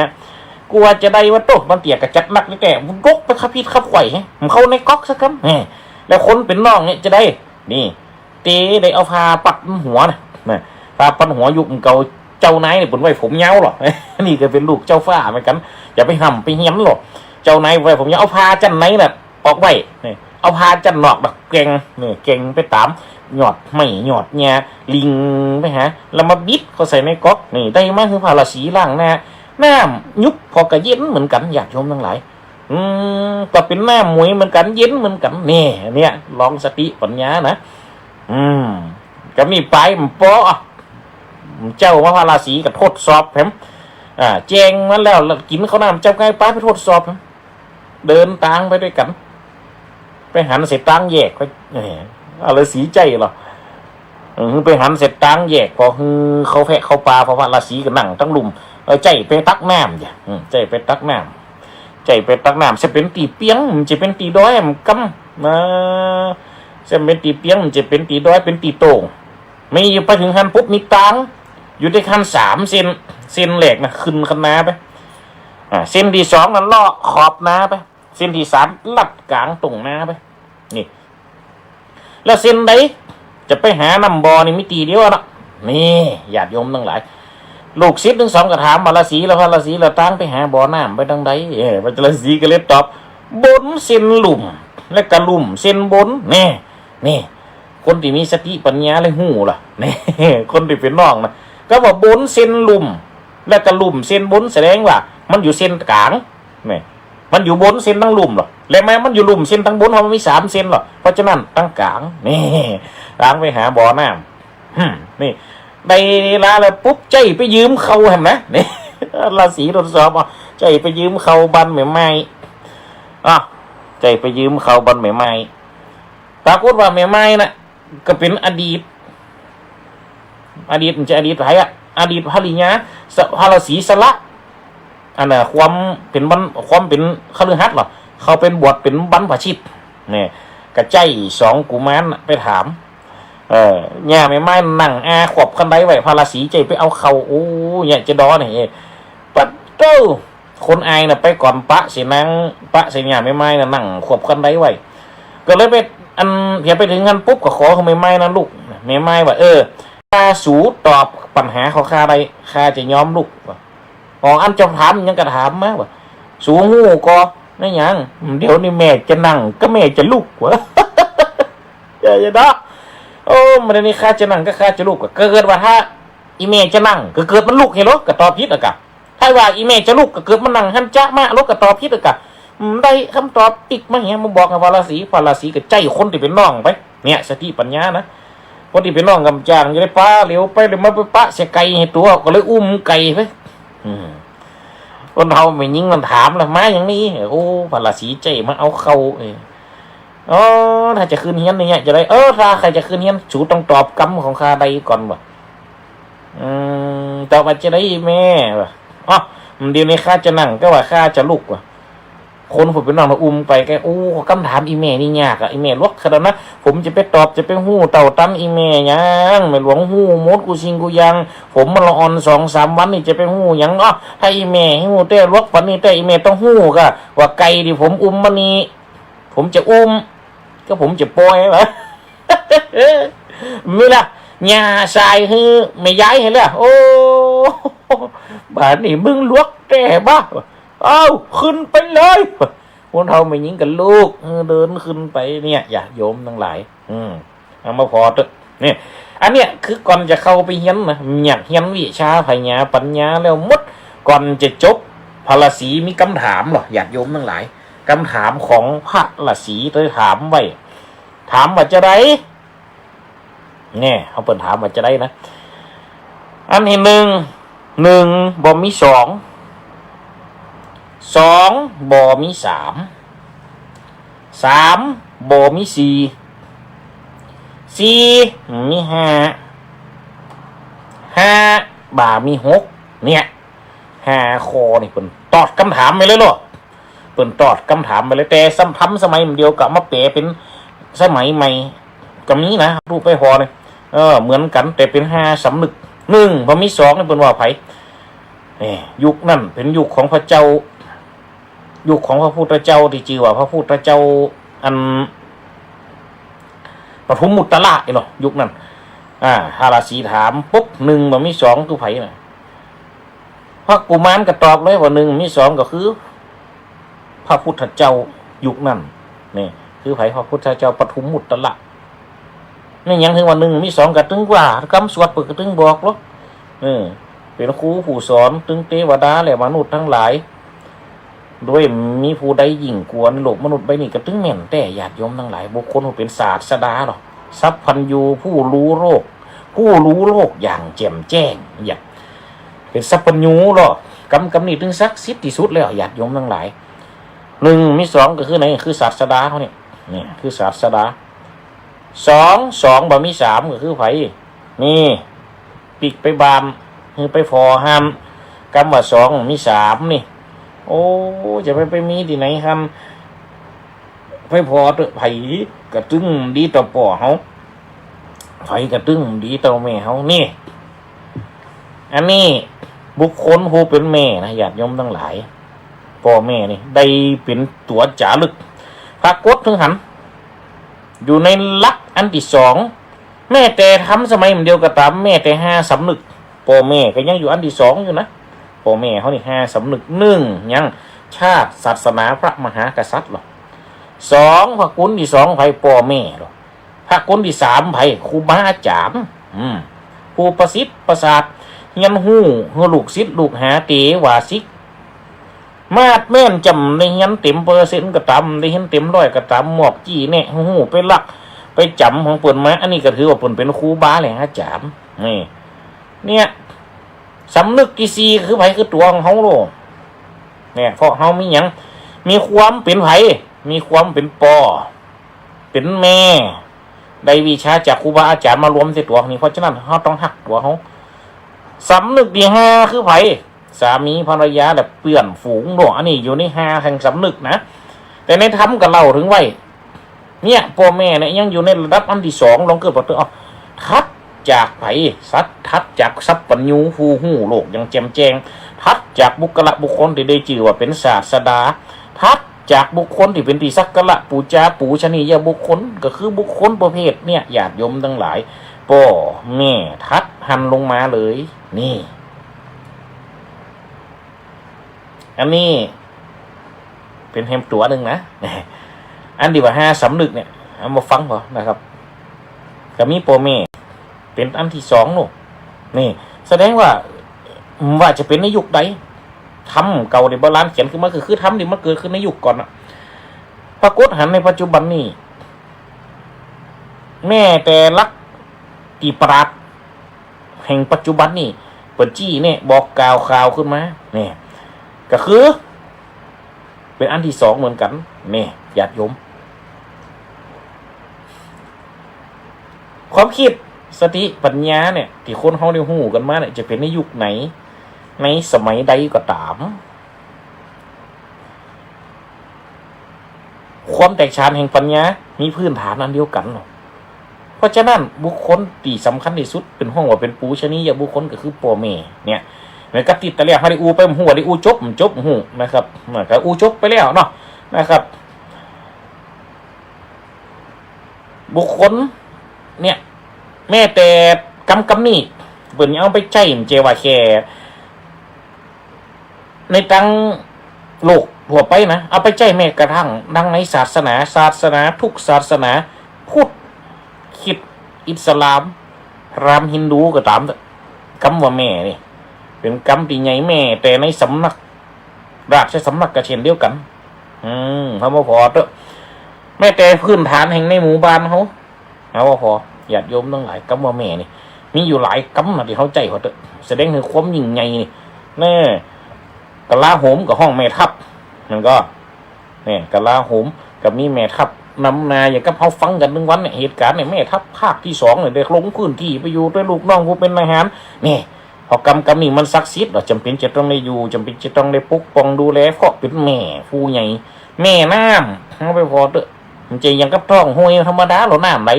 กว่าจะได้ว่าโต บางเตื้อก็จัดหนักนี่แต่ ดกไปคับคิดคับใค่ มันเข้าในก๊อกสักกำ แหม แล้วคนเป๋นน้องเนี่ยจะได้ นี่ เต๋ได้เอาผ้าปัดหัวนะ นะ ผ้าปัดหัว ยุคเก่าเจ้านายเนี่ยเปิ้นไว้ผมยาวลอ นี่ก็เป๋นลูกเจ้าฟ้าเหมือนกั๋น อย่าไปฮ่ำไปเฮียนลอ เจ้านายไว้ผมยาว เอาผ้าจั้นในน่ะออกไว้ นี่ เอาผ้าจั้นนอกน่ะแกว่ง นี่ แกว่งไปต๋ามยอดไม้ยอดหญ้า ลิ่งไปหา แล้วมาบิดเข้าใส่ในก๊อก นี่ ได้มาหื้อพระราศีล้างหน้า น้ำยุบผ่อก็เย็นเหมือนกั๋น ญาติโยมตังหลาย อืม ก็เป๋นน้ำหมวยเหมือนกั๋น เย็นเหมือนกั๋น นี่ เนี่ย ลองสติปัญญานะ อืม ก็มีปายมันปอ เจ้าว่าพระราศีก็ทดสอบแหม อ่า แจ้งมาแล้ว แล้วกิ๋นข้าวน้ำเจ้าไง ปาไปทดสอบแหม เดินตางไปตวยกั๋น ไปหันเสตางแยกไป แหม พระราศีใจ้เหรอ เออ ไปหันเสตางแยก ปอหื้อเข้าแพะเข้าป่า พระราศีก็นั่งตังลุ่ม เออ ใจ้ไปตักน้ำจ้ะ อืม ใจ้ไปตักน้ำ ใจ้ไปตักน้ำ จะเป๋นตี้เปียง มันจะเป๋นตี้ดอย มันกำ นะ จะเป๋นตี้เปียง มันจะเป๋นตี้ดอย เป๋นตี้โต้ง มีอยู่ไปเถิงหั้นปุ๊บ มีตาง อยู่ตวยกั๋นสามเส้น เส้นแรกนะ ขึ้นคันนาไป อ่า เส้นตี้สองนั้นเลาะขอบนาไป เส้นตี้สามลัดก๋างโต้งนาไป นี่ แล้วเส้นใดจะไปหาน้ำบ่อนี่มีตี้เดียวเนาะ นี่ ญาติโยมตังหลาย ลูกศิษย์ตังสองก็ถามพระราศี แล้วพระราศี แล้วตางไปหาบ่อน้ำไปตางใด เออ พระราศีก็เลยตอบ บนเส้นลุ่ม และก็ลุ่มเส้นบน แน่ นี่ คนตี้มีสติปัญญาเลยฮู้ล่ะ นี่ คนตี้เป๋นน้องนะ ก็ว่าบนเส้นลุ่ม และก็ลุ่มเส้นบน แสดงว่ามันอยู่เส้นก๋าง นี่ มันอยู่บนเส้นตังลุ่มเหรอ และแม้มันอยู่ลุ่มเส้นตังบน เพราะมันมีสามเส้นเหรอ เพราะฉะนั้นตังก๋าง นี่ ตางไปหาบ่อน้ำ อืม นี่ ได้เวลาแล้วปุ๊บ ใจ้ไปยืมเข้าแหมนะ นี่ พระราศีทดสอบ อ่ะ ใจ้ไปยืมเข้าบ้านแม่ไม้ อ่ะ ใจ้ไปยืมเข้าบ้านแม่ไม้ ปรากฏว่าแม่ไม้น่ะ ก็เป๋นอดีต อดีต มันจะอดีตใผอะ อดีตภริยา สะ พระราศีสละ อันน่ะ ความเป๋นบรร ความเป๋นคฤหัสถ์เหรอ เข้าไปบวชเป๋นบรรพชิต เนี่ย ก็ใจ้สองกุมารน่ะไปถาม เออ เนี่ย แม่ไม้นั่งอาขวบคันไดไว้ พระราศีใจ้ไปเอาเข้า โอ้ เนี่ย จะดอเนี่ย ปัดโต้ คนอ้ายน่ะไปก่อนปะเสนาง ปะเสนางแม่ไม้น่ะนั่งขวบคันไดไว้ ก็เลยไป อัน เหียไปเถิงหั้นปุ๊บก็ขอหื้อแม่ไม้น่ะลุก แม่ไม้ว่า เออ ถ้าสูตอบปัญหาของข้าได้ ข้าจะยอมลุก ว่า อ๋อ อันเจ้าถามหยังก็ถามมา ว่า สูฮู้ก่อ แม่นหยัง เดี๋ยวนี้แม่จะนั่งก็แม่จะลุก ว่า อย่า อย่าดอก โอ้ มื้อนี้ข้าจะนั่งก็ข้าจะลุก ก็เกิดว่าถ้า อีแม่จะนั่ง ก็เกิดมันลุกหั้นลอ ก็ตอบผิดอะกะ ถ้าว่าอีแม่จะลุก ก็เกิดมันนั่งหั้นจะมะลอ ก็ตอบผิดอะกะ อืม ได้กำตอบติ๊กมาเหีย มาบอกกับพระราศี พระราศีก็ใจ้คนตี้เป๋นน้องไป เนี่ย สติปัญญานะ คนตี้เป๋นน้องกำจ้าง จะได้ปาเหลียวไป หรือมาไปปะเสียไก่หั้นตั๋ว ก็เลยอุ้มไก่ไป อืม คนเฒ่าแม่ญิงมันถามละ มาหยังนี่ โอ้ พระราศีใจ้มาเอาเข้า เออ อ๋อ ถ้าจะขึ้นเฮียนนี่จะได้ เออ ถ้าใผจะขึ้นเฮียน สูต้องตอบกำของข้าได้ก่อน ว่า อืม ตอบว่าจะได้แม่ ว่า อ๋อ เดี๋ยวนี้ข้าจะนั่งก็ว่าข้าจะลุก ว่า คนผู้เป๋นน้องน่ะอุ้มไป แก โอ้ กำถามอีแม่นี่ยากอะ อีแม่หลวกขนาดนั้น ผมจะไปตอบ จะไปฮู้เต้าตันอีแม่หยัง แม่หลวงฮู้หมดกู้สิ่งกู้อย่าง ผมมันละอ่อนสองสามวันนี่จะไปฮู้หยังเนาะ ถ้าอีแม่ฮู้แต๊หลวกปานนี้แต๊ อีแม่ต้องฮู้กะ ว่าไก่ตี้ผมอุ้มมานี่ ผมจะอุ้ม ก็ผมจะปล่อย ว่า มีละ หญ้าสายหื้อแม่ยายหั้นละ โอ้ บาดนี้มึงหลวกแต๊บ่ เอ้า ขึ้นไปเลย คนเฒ่าแม่ญิงกับลูก เออ เดินขึ้นไปเนี่ย ญาติโยมตังหลาย อืม เอามาผ่อเต๊อะ เนี่ย อันเนี้ยคือก่อนจะเข้าไปเฮียนนะ อยากเฮียนวิชาผญาปัญญาแล้วหมด ก่อนจะจบ พระราศีมีกำถามลอ ญาติโยมตังหลาย กำถามของพระราศีได้ถามไว้ ถามว่าจะใด เนี่ย เฮาเปิ้นถามว่าจะใดนะ อันตี้นึ่ง นึ่งบ่มีสอง สองบ่มีสาม สามบ่มีสี่ สี่มีห้า ห้าบ่มีหก เนี่ย ห้าข้อนี่เปิ้นตอบกำถามไปเลยลอ เปิ้นตอบกำถามไปเลย แต่สำ ทันสมัยเดียวก็เอามาแป๋เป๋นสมัยใหม่ก็มีนะ ฮู้ไปผ่อนี่ เออ เหมือนกั๋น แต่เป๋นห้าสำนึก นึ่งบ่มีสองนี่เปิ้นว่าใผ เอ้ย ยุคนั้นเป๋นยุคของพระเจ้า ยุคของพระพุทธเจ้าตี้จื้อว่าพระพุทธเจ้าอัน ปทุมมุตตะละนี่ลอ ยุคนั้น อ่า พระราศีถามปุ๊บ นึ่งบ่มีสองคือใผนะ พระกุมารก็ตอบเลยว่า นึ่งบ่มีสองก็คือ พระพุทธเจ้ายุคนั้น นี่ คือใผ พระพุทธเจ้าปทุมมุตตะละ นี่หยังเถิงว่านึ่งบ่มีสอง ก็ตึงว่ากำสวดเปิ้นก็ตึงบอกลอ เออ เป๋นครูผู้สอนตึงเตวดาและมนุษย์ตังหลาย ด้วยบ่มีผู้ใดยิ่งกว่าในโลกมนุษย์ใบนี้ ก็ตึงแม่นแต๊ ญาติโยมตังหลาย บุคคลผู้เป๋นศาสดาลอ สัพพัญญูผู้รู้โลก ผู้ฮู้โลกอย่างแจ่มแจ้ง เนี่ย เป๋นสัพพัญญูลอ กำ กำนี้ตึงศักดิ์สิทธิ์ตี้สุดแล้ว ญาติโยมตังหลาย นึ่ง มีสองก็คือไหน คือศาสดาเฮาเนี่ย เนี่ย คือศาสดา สอง สอง บ่มีสามก็คือใผ นี่ ปิ๊กไปบ้าม หื้อไปผ่อหั้น กำว่าสองมีสามนี่ โอ้ จะไป ไปมีตี้ไหนหั้น ไปผ่อเต๊อะ ใผก็ตึงดีต่อป้อเฮา ใผก็ตึงดีต่อแม่เฮา นี่ อันนี้บุคคลผู้เป๋นแม่นะ ญาติโยมตังหลาย ป้อแม่นี่ได้เป๋นตั๋วจ๋ารึก ปรากฏเถิงหัน อยู่ในหลักอันตี้สอง แม้แต่ธรรมสมัยเดียวก็ต๋าม แม้แต่ห้าสำนึก ป้อแม่ก็ยังอยู่อันตี้สองอยู่นะ ป้อแม่เฮานี่ห้าสำนึก นึ่ง หยัง ชาติ ศาสนา พระมหากษัตริย์ลอ สอง พระคุณตี้สองใผ ป้อแม่ลอ พระคุณตี้สามใผ ครูบาอาจ๋ารย์ อืม ผู้ประสิทธิ์ประสาท เฮียนฮู้หื้อลูกศิษย์ลูกหาเต๋วาสิก มาดแม่น จ๋ำได้เฮียนเต๋มเปอร์เซ็นต์ก็ต๋าม ได้เฮียนเต๋มร้อยก็ต๋าม หมอบจี้แนะ ฮู้ไปลักไปจ๋ำของเปิ้นมา อันนี้ก็ถือว่าเปิ้นเป๋นครูบาและอาจ๋ารย์ นี่ เนี่ย สำนึกตี้สี่คือใผ คือตั๋วของเฮาลอ เนี่ย เพราะเฮามีหยัง มีความเป๋นใผ มีความเป๋นป้อ เป๋นแม่ ได้วิชาจากครูบาอาจ๋ารย์มารวมใส่ตั๋วนี่ เพราะฉะนั้นเฮาต้องฮักตั๋วเฮา สำนึกตี้ห้าคือใผ สามีภรรยาและเปื้อนฝูงลอ อันนี้อยู่ในห้าแห่งสำนึกนะ แต่ในธรรมก็เล่าเถิงไว้ เนี่ย ป้อแม่เนี่ยยังอยู่ในระดับอันตี้สอง ลองกึ๊ดปอเต๊อะ อ้อ ถัดจากใผ สัตว์ ถัดจากสัพพัญญูผู้ฮู้โลกอย่างแจ่มแจ้ง ถัดจากบุคคละบุคคลตี้ได้จื้อว่าเป๋นศาสดา ถัดจากบุคคลตี้เป๋นตี้สักการะปู๋จา ปูชนียบุคคล ก็คือบุคคลประเภทเนี่ย ญาติโยมตังหลาย ป้อแม่ถัดหั้นลงมาเลย นี่ อันนี้เป๋นแหมตั๋วนึ่งนะ อันตี้ว่าห้าสำนึกเนี่ย เอามาฟังก่อนนะครับ ก็มีป้อแม่เป๋นอันตี้สองลอ นี่ แสดงว่า ว่าจะเป๋นในยุคใด ธรรมเก่าตี้โบราณเขียนขึ้นมา คือ คือธรรมตี้มันเกิดขึ้นในยุคก่อนน่ะ ปรากฏหันในปัจจุบันนี้ แม้แต่หลักตี้ปราชญ์แห่งปัจจุบันนี้ เปิ้นจี้แนะบอกกล่าวข่าวขึ้นมา นี่ ก็คือ เป๋นอันตี้สองเหมือนกั๋น นี่ ญาติโยม ความกึ๊ด สติ ปัญญาเนี่ย ตี้คนเฮาได้ฮู้กั๋นมาเนี่ย จะเป๋นในยุคไหน ในสมัยใดก็ต๋าม ความแตกฉานแห่งปัญญา มีพื้นฐานอันเดียวกั๋นลอ เพราะฉะนั้นบุคคลตี้สำคัญตี้สุด เปิ้นฮ้องว่าเป๋นปูชนียบุคคล ก็คือป้อแม่ เนี่ย แม่นก็ติดตะเลียง เฮาได้อู้ไปบ่ฮู้ ได้อู้จบ บ่จบ บ่ฮู้นะครับ มันก็อู้จบไปแล้วเนาะ นะครับ บุคคล เนี่ย แม้แต่กำ กำนี้ เปิ้นยังเอาไปใจ๊ บ่ใจ้ว่าแค่ ในตังโลกทั่วไปนะ เอาไปใจ๊แม้กระทั่งตังในศาสนา ศาสนาทุกศาสนา พุทธ คริสต์ อิสลาม พราหมณ์ ฮินดูก็ต๋ามเต๊อะ กำว่าแม่นี่ เป๋นกำตี้ใหญ่ แม้แต่ในสำนัก ราชสำนักก็เช่นเดียวกั๋น อืม เฮาบ่ผ่อเต๊อะ แม้แต่พื้นฐานแห่งในหมู่บ้านเฮา เฮาบ่ผ่อ ญาติโยมตังหลาย กำว่าแม่นี่ มีอยู่หลายกำนะตี้เฮาใจ๊ผ่อเต๊อะ แสดงเถิงความยิ่งใหญ่นี่ แน่ กลาโหมก็ฮ้องแม่ทัพ มันก็ แน่ กลาโหมก็มีแม่ทัพนำหน้า อย่างกับเฮาฟังกั๋นตึงวันเนี่ย เหตุก๋ารณ์เนี่ย แม่ทัพภาคตี้สองเนี่ย ได้ลงพื้นตี้ไปอยู่ตวยลูกน้องผู้เป๋นทหาร แน่ เพราะกำ กำนี้มันศักดิ์สิทธิ์ ว่าจ๋ำเป๋นจะต้องได้อยู่ จ๋ำเป๋นจะต้องได้ปกป้องดูแล เพราะเป๋นแม่ผู้ใหญ่ แม่น้ำ เฮาไปผ่อเต๊อะ บ่ใจ้อย่างกับท้องห้วยธรรมดาลอ น้ำไหล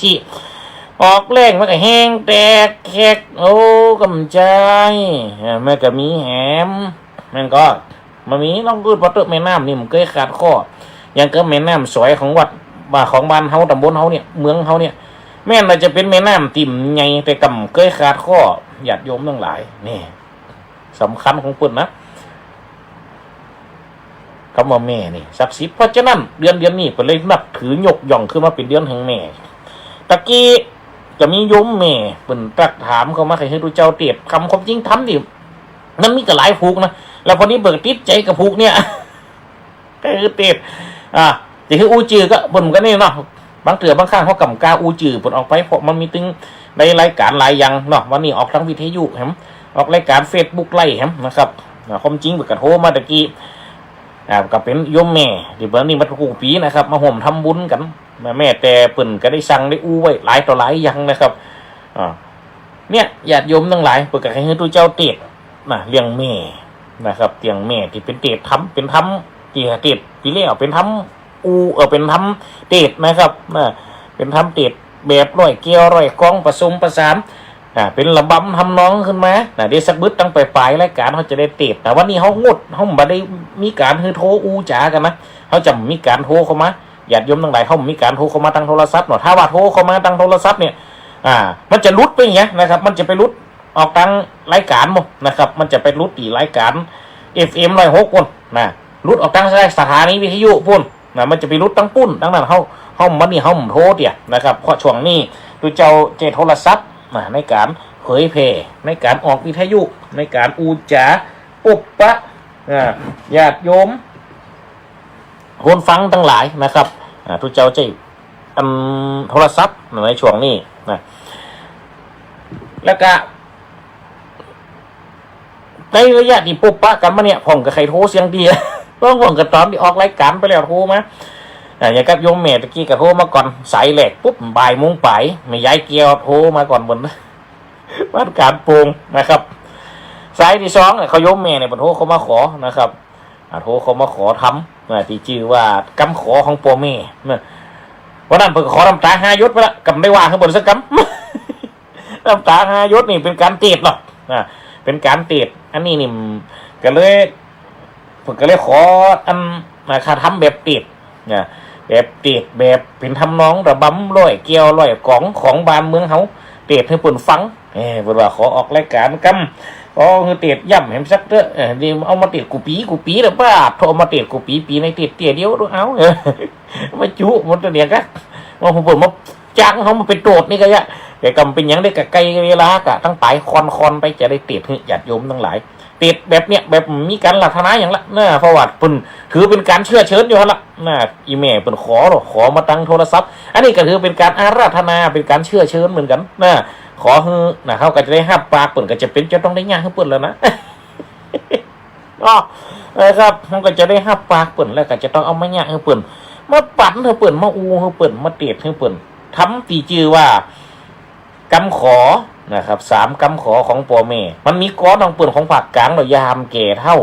ซี้ๆ ออกแล้งมันก็แห้งแตกแขก โอ้ กำจาย อ่า มันก็มีแหม มันก็ บ่มี ลองกึ๊ดปอเต๊อะ แม่น้ำนี่บ่เกยขาดข้อ อย่างกับแม่น้ำสอยของวัด ว่าของบ้านเฮา ต๋ำบลเฮาเนี่ย เมืองเฮาเนี่ย แม้นว่าจะเป๋นแม่น้ำตี้บ่ใหญ่ แต่ก็บ่เกยขาดข้อ ญาติโยมตังหลาย นี่ สำคัญของเปิ้นนะ กำว่าแม่นี่ศักดิ์สิทธิ์ เพราะฉะนั้นเดือน เดือนนี้เปิ้นเลยนับถือยกย่องขึ้นมาเป๋นเดือนแห่งแม่ ตะกี้ก็มีโยมแม่เปิ้นตั๊กถามเข้ามา ใค่หื้อตุ๊เจ้าเตสน์ กำความจริงธรรมนี่ มันมีก็หลายผูกนะ แล้วพอดีเปิ้นก็ติดใจ๋กับผูกเนี่ย ก็คือเตสน์ อ่า จะหื้ออู้จื้อก็เปิ้นก็นี่เนาะ บางเตื้อบางครั้งเฮาก็บ่กล้าอู้จื้อเปิ้นออกไป เพราะมันมีตึง ได้รายก๋านหลายอย่างเนาะ วันนี้ออกตางวิทยุแหม ออกรายก๋านเฟซบุ๊กไลฟ์แหมนะครับ อ่า ความจริงเปิ้นก็โทรมาตะกี้ อ่า ก็เป๋นโยมแม่ตี้เปิ้นนี่มากู้ปี๋นะครับ มาฮ่วมทำบุญกั๋นนะ แม้แต่เปิ้นก็ได้สั่งได้อู้ไว้หลายต่อหลายอย่างนะครับ อ่า เนี่ย ญาติโยมตังหลาย เปิ้นก็ใค่หื้อตุ๊เจ้าเตศน์นะ เรื่องแม่นะครับ เรื่องแม่ตี้เป๋นเตศน์ธรรม เป๋นธรรมตี้เตศน์ปี๋แล้ว เป๋นธรรม อู เอ่อ เป๋นธรรมเตศน์นะครับ นะ เป๋นธรรมเตศน์แบบร้อยแก้วร้อยกอง ผสมผสาน อ่า เป๋นระบำทำนองขึ้นมา นะ เดี๋ยวสักบึดตังป๋ายๆ รายก๋านเฮาจะได้เตศน์ แต่วันนี้เฮางด เฮาบ่ได้มีก๋านหื้อโทรอู้จ๋ากั๋นนะ เฮาจะมีก๋านโทรเข้ามา ญาติโยมตังหลาย เฮามีก๋านโทรเข้ามาตางโทรศัพท์เนาะ ถ้าว่าโทรเข้ามาตางโทรศัพท์เนี่ย อ่า มันจะหลุดไปอย่างเงี้ยนะครับ มันจะไปหลุด ออกตางรายก๋านหมดนะครับ มันจะไปหลุดตี้รายก๋าน เอฟเอ็ม ร้อยหก ปู้นนะ หลุดออกตางสถานีวิทยุปู้นนะ มันจะไปหลุดตางปู้น ดังนั้นเฮา เฮา วันนี้เฮาบ่โทรเตียนะครับ เพราะช่วงนี้ตุ๊เจ้าใจ๊โทรศัพท์นะ ในก๋านเผยแผ่ ในก๋านออกวิทยุ ในก๋านอู้จ๋า ปุบปะ อ่า ญาติโยม คนฟังตังหลายนะครับ อ่า ตุ๊เจ้าใจ๊อันโทรศัพท์ในช่วงนี้นะ แล้วก็ในระยะตี้ปุบปะกั๋นมาเนี่ย พ่องก็ใค่โทรเสี้ยงเดียว พ่องก็ต๋อนตี้ออกรายก๋านไปแล้วโทรมา อ่า อย่างกับโยมแม่ตะกี้ก็โทรมาก่อน สายแรกปุ๊บ บ่ายโมงป๋าย แม่ยายแก้วโทรมาก่อนเปิ้น บ้านก๋านโป่งนะครับ สายตี้สองเนี่ย เขาโยมแม่เนี่ย เปิ้นโทรเข้ามาขอนะครับ อ่า โทรเข้ามาขอธรรม อ่า ตี้จื้อว่ากำขอของป้อแม่นะ วันนั้นเปิ้นก็ขอน้ำต๋าห้าหยดไปละ ก็บ่ได้ว่าหื้อเปิ้นสักกำ น้ำต๋าห้าหยดนี่เป๋นก๋านเตศน์เนาะ อ่า เป๋นก๋านเตศน์ อันนี้นี่ ก็เลย เปิ้นก็เลยขออัน อ่า คาธรรมแบบเตศน์ นะ แบบเตศน์ แบบเป๋นทำนองระบำร้อยแก้วร้อยกองของบ้านเมืองเฮา เตศน์หื้อเปิ้นฟัง เอ้ย เปิ้นว่าขอออกรายก๋านกำ ขอหื้อเตศน์ย้ำแหมสักเต๊อะ เอ้ย นี่เอามาเตศน์กู้ปี๋กู้ปี๋แล้ว ป๊าดโธ่ เอามาเตศน์กู้ปี๋ ปี๋ไหนเตศน์เตื้อเดียวดู เอ้า เอ้ย มาจุหมดเตื้อเดียวกะ มาเปิ้นมาจ้างเฮามาเป๋นโตษนี่กะยะ แต่กำเป๋นหยังได้กะใก้เวลากะ ตังป๋ายคอนๆ ไปจะได้เตศน์หื้อญาติโยมตังหลาย เตศน์แบบเนี้ย แบบมีก๋านอาราธนาหยังละนะ เพราะว่าเปิ้นถือเป๋นก๋านเชื้อเชิญอยู่หั้นละนะ อี่แม่เปิ้นขอเนาะ ขอมาตางโทรศัพท์ อันนี้ก็ถือเป๋นก๋านอาราธนา เป๋นก๋านเชื้อเชิญเหมือนกั๋นนะ ขอหื้อนะ เฮาก็จะได้ฮับปาก เปิ้นก็จะเป๋นจะต้องได้ยากหื้อเปิ้นแล้วนะ อ้อ นะครับ เฮาก็จะได้ฮับปากเปิ้น แล้วก็จะต้องเอามายากหื้อเปิ้น มาปั๋นหื้อเปิ้น มาอู้หื้อเปิ้น มาเตศน์หื้อเปิ้น ธรรมตี้จื้อว่า กำขอนะครับ สามกำขอของป้อแม่ มันมีกลอนของเปิ้นของภาคก๋างเนาะ ยามแก่เฒ่า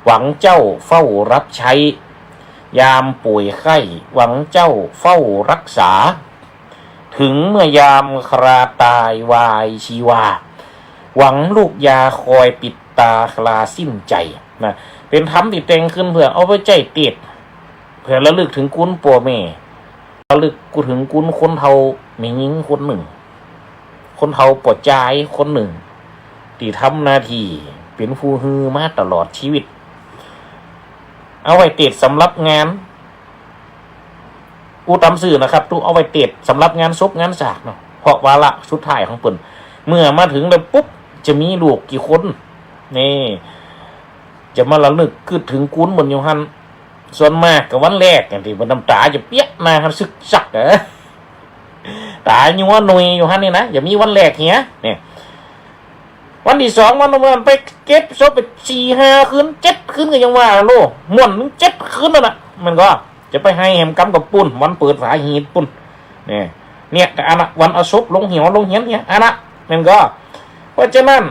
หวังเจ้าเฝ้ารับใช้ ยามป่วยไข้ หวังเจ้าเฝ้ารักษา ถึงเมื่อยามคราตายวายชีวา หวังลูกยาคอยปิดตาคราสิ้นใจ นะ เป๋นธรรมตี้แต่งขึ้นเปื้อเอาไว้ใจ๊เตศน์ เปื้อระลึกเถิงคุณป้อแม่ ระลึกเถิงคุณคนเฒ่าแม่ญิงคนนึ่ง คนเฒ่าป้อจายคนนึ่ง ตี้ทำหน้าตี้เป๋นผู้หื้อมาตลอดชีวิต เอาไว้เตศน์สำหรับงาน อู้ต๋ามซื่อนะครับ ตุ๊เอาไว้เตศน์สำหรับงานศพงานสากเนาะ เพราะวาระสุดท้ายของเปิ้น เมื่อมาเถิงแล้วปุ๊บ จะมีลูกกี่คน นี่ จะมาระลึกกึ๊ดเถิงคุณเปิ้นอยู่หั้น ส่วนมากก็วันแรก อย่างตี้เปิ้นน้ำต๋าจะเปียกหน้าหั้น สึกซัก เอ้อ ต๋ายัวหน่วยอยู่หั้นนี่นะ จะมีวันแรกเหีย เนี่ย วันตี้สอง วันเปิ้นไปเก็บศพไปสี่ห้าคืน เจ็ดคืนก็ยังว่าโล ม่วนเจ็ดคืนนั่นน่ะ มันก็จะไปไห้แหมกำกับปู้น วันเปิดฝาหีบปู้น เนี่ย เนี่ย แต่อันน่ะ วันเอาศพลงเหียน ลงเหียนเนี่ย อันน่ะ มันก็ เพราะฉะนั้น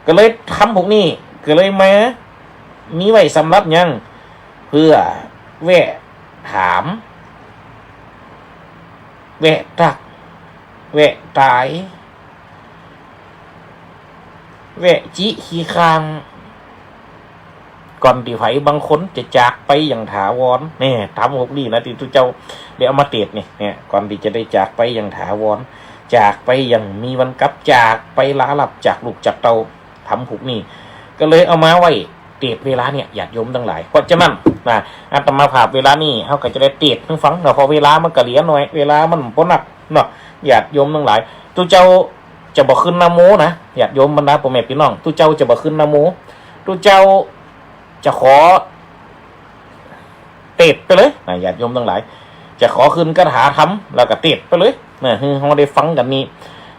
ก็เลยธรรมพวกนี้ ก็เลยมา มีไว้สำหรับหยัง เปื้อแวะถาม แวะตรัก แวะตาย แวะจิขี้ข้าง ก่อนตี้ใผบางคนจะจากไปอย่างถาวร นี่ ธรรมพวกนี้นะ ตี้ตุ๊เจ้าได้เอามาเตศน์นี่ เนี่ย ก่อนตี้จะได้จากไปอย่างถาวร จากไปอย่างมีวันกลับ จากไปลาลับจากลูกจากเต้า ธรรมพวกนี้ ก็เลยเอามาไว้เตศน์เวลาเนี่ย ญาติโยมตังหลาย เพราะฉะนั้นนะ อาตมาภาพเวลานี้ เฮาก็จะได้เตศน์หื้อฟังเนาะ เพราะเวลามันก็เหลือน้อย เวลามันบ่นักเนาะ ญาติโยมตังหลาย ตุ๊เจ้าจะบ่ขึ้นนะโมนะ ญาติโยมบรรดาป้อแม่ปี้น้อง ตุ๊เจ้าจะบ่ขึ้นนะโม ตุ๊เจ้าจะขอ เตศน์ไปเลยนะ ญาติโยมตังหลาย จะขอขึ้นคาถาธรรม แล้วก็เตสน์ไปเลยนะ หื้อเฮาได้ฟังกั๋นนี่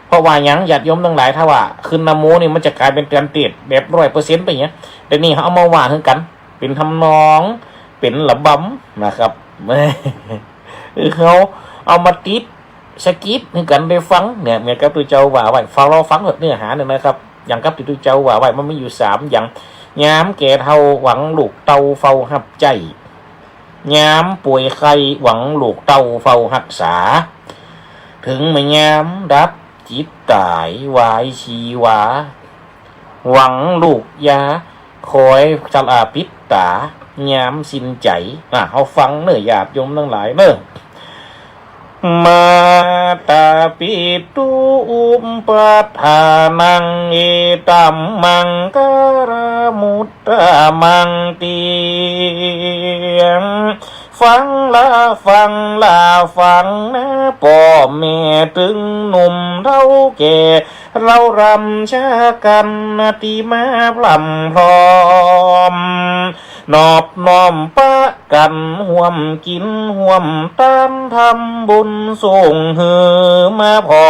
เพราะว่าหยัง ญาติโยมตังหลาย ถ้าว่าขึ้นนะโมนี่ มันจะก๋ายเป๋นก๋านเตสน์แบบร้อยเปอร์เซ็นต์ไปเหีย แต่นี่เฮาเอามาว่าหื้อกั๋น เป๋นทำนอง เป๋นระบำนะครับ เออ เฮาเอามาติดสะกิดหื้อกั๋นได้ฟังเนี่ย เหมือนกับตุ๊เจ้าว่าไว้ ฟัง ลองฟังเถิดเนื้อหาเนี่ยนะครับ อย่างกับตี้ตุ๊เจ้าว่าไว้ มันมีอยู่สามอย่าง ยามแก่เฒ่าหวังลูกเต้าเฝ้าฮับใจ๊ ยามป่วยไข้หวังลูกเต้าเฝ้าฮักษา เถิงแม่ยามดับจิตต๋ายวายชีวา หวังลูกยาคอยสละปิดต๋า ยามสิ้นใจ๋ อ่ะ เฮาฟังเน่อ ญาติโยมตังหลายเน่อ มาตาปิตุอุปัฏฐานัง เอตัมมังคลมุตตมัง เตียง ฟังละฟังละฟังนะ ป้อแม่ตึงหนุ่มเฒ่าแก่ เฮาร่ำชากั๋นนะ ตี้มาพร่ำพร้อม นอบน้อมปะกั๋นฮ่วมกิ๋นฮ่วมตาน ทำบุญส่งหื้อมาผ่อ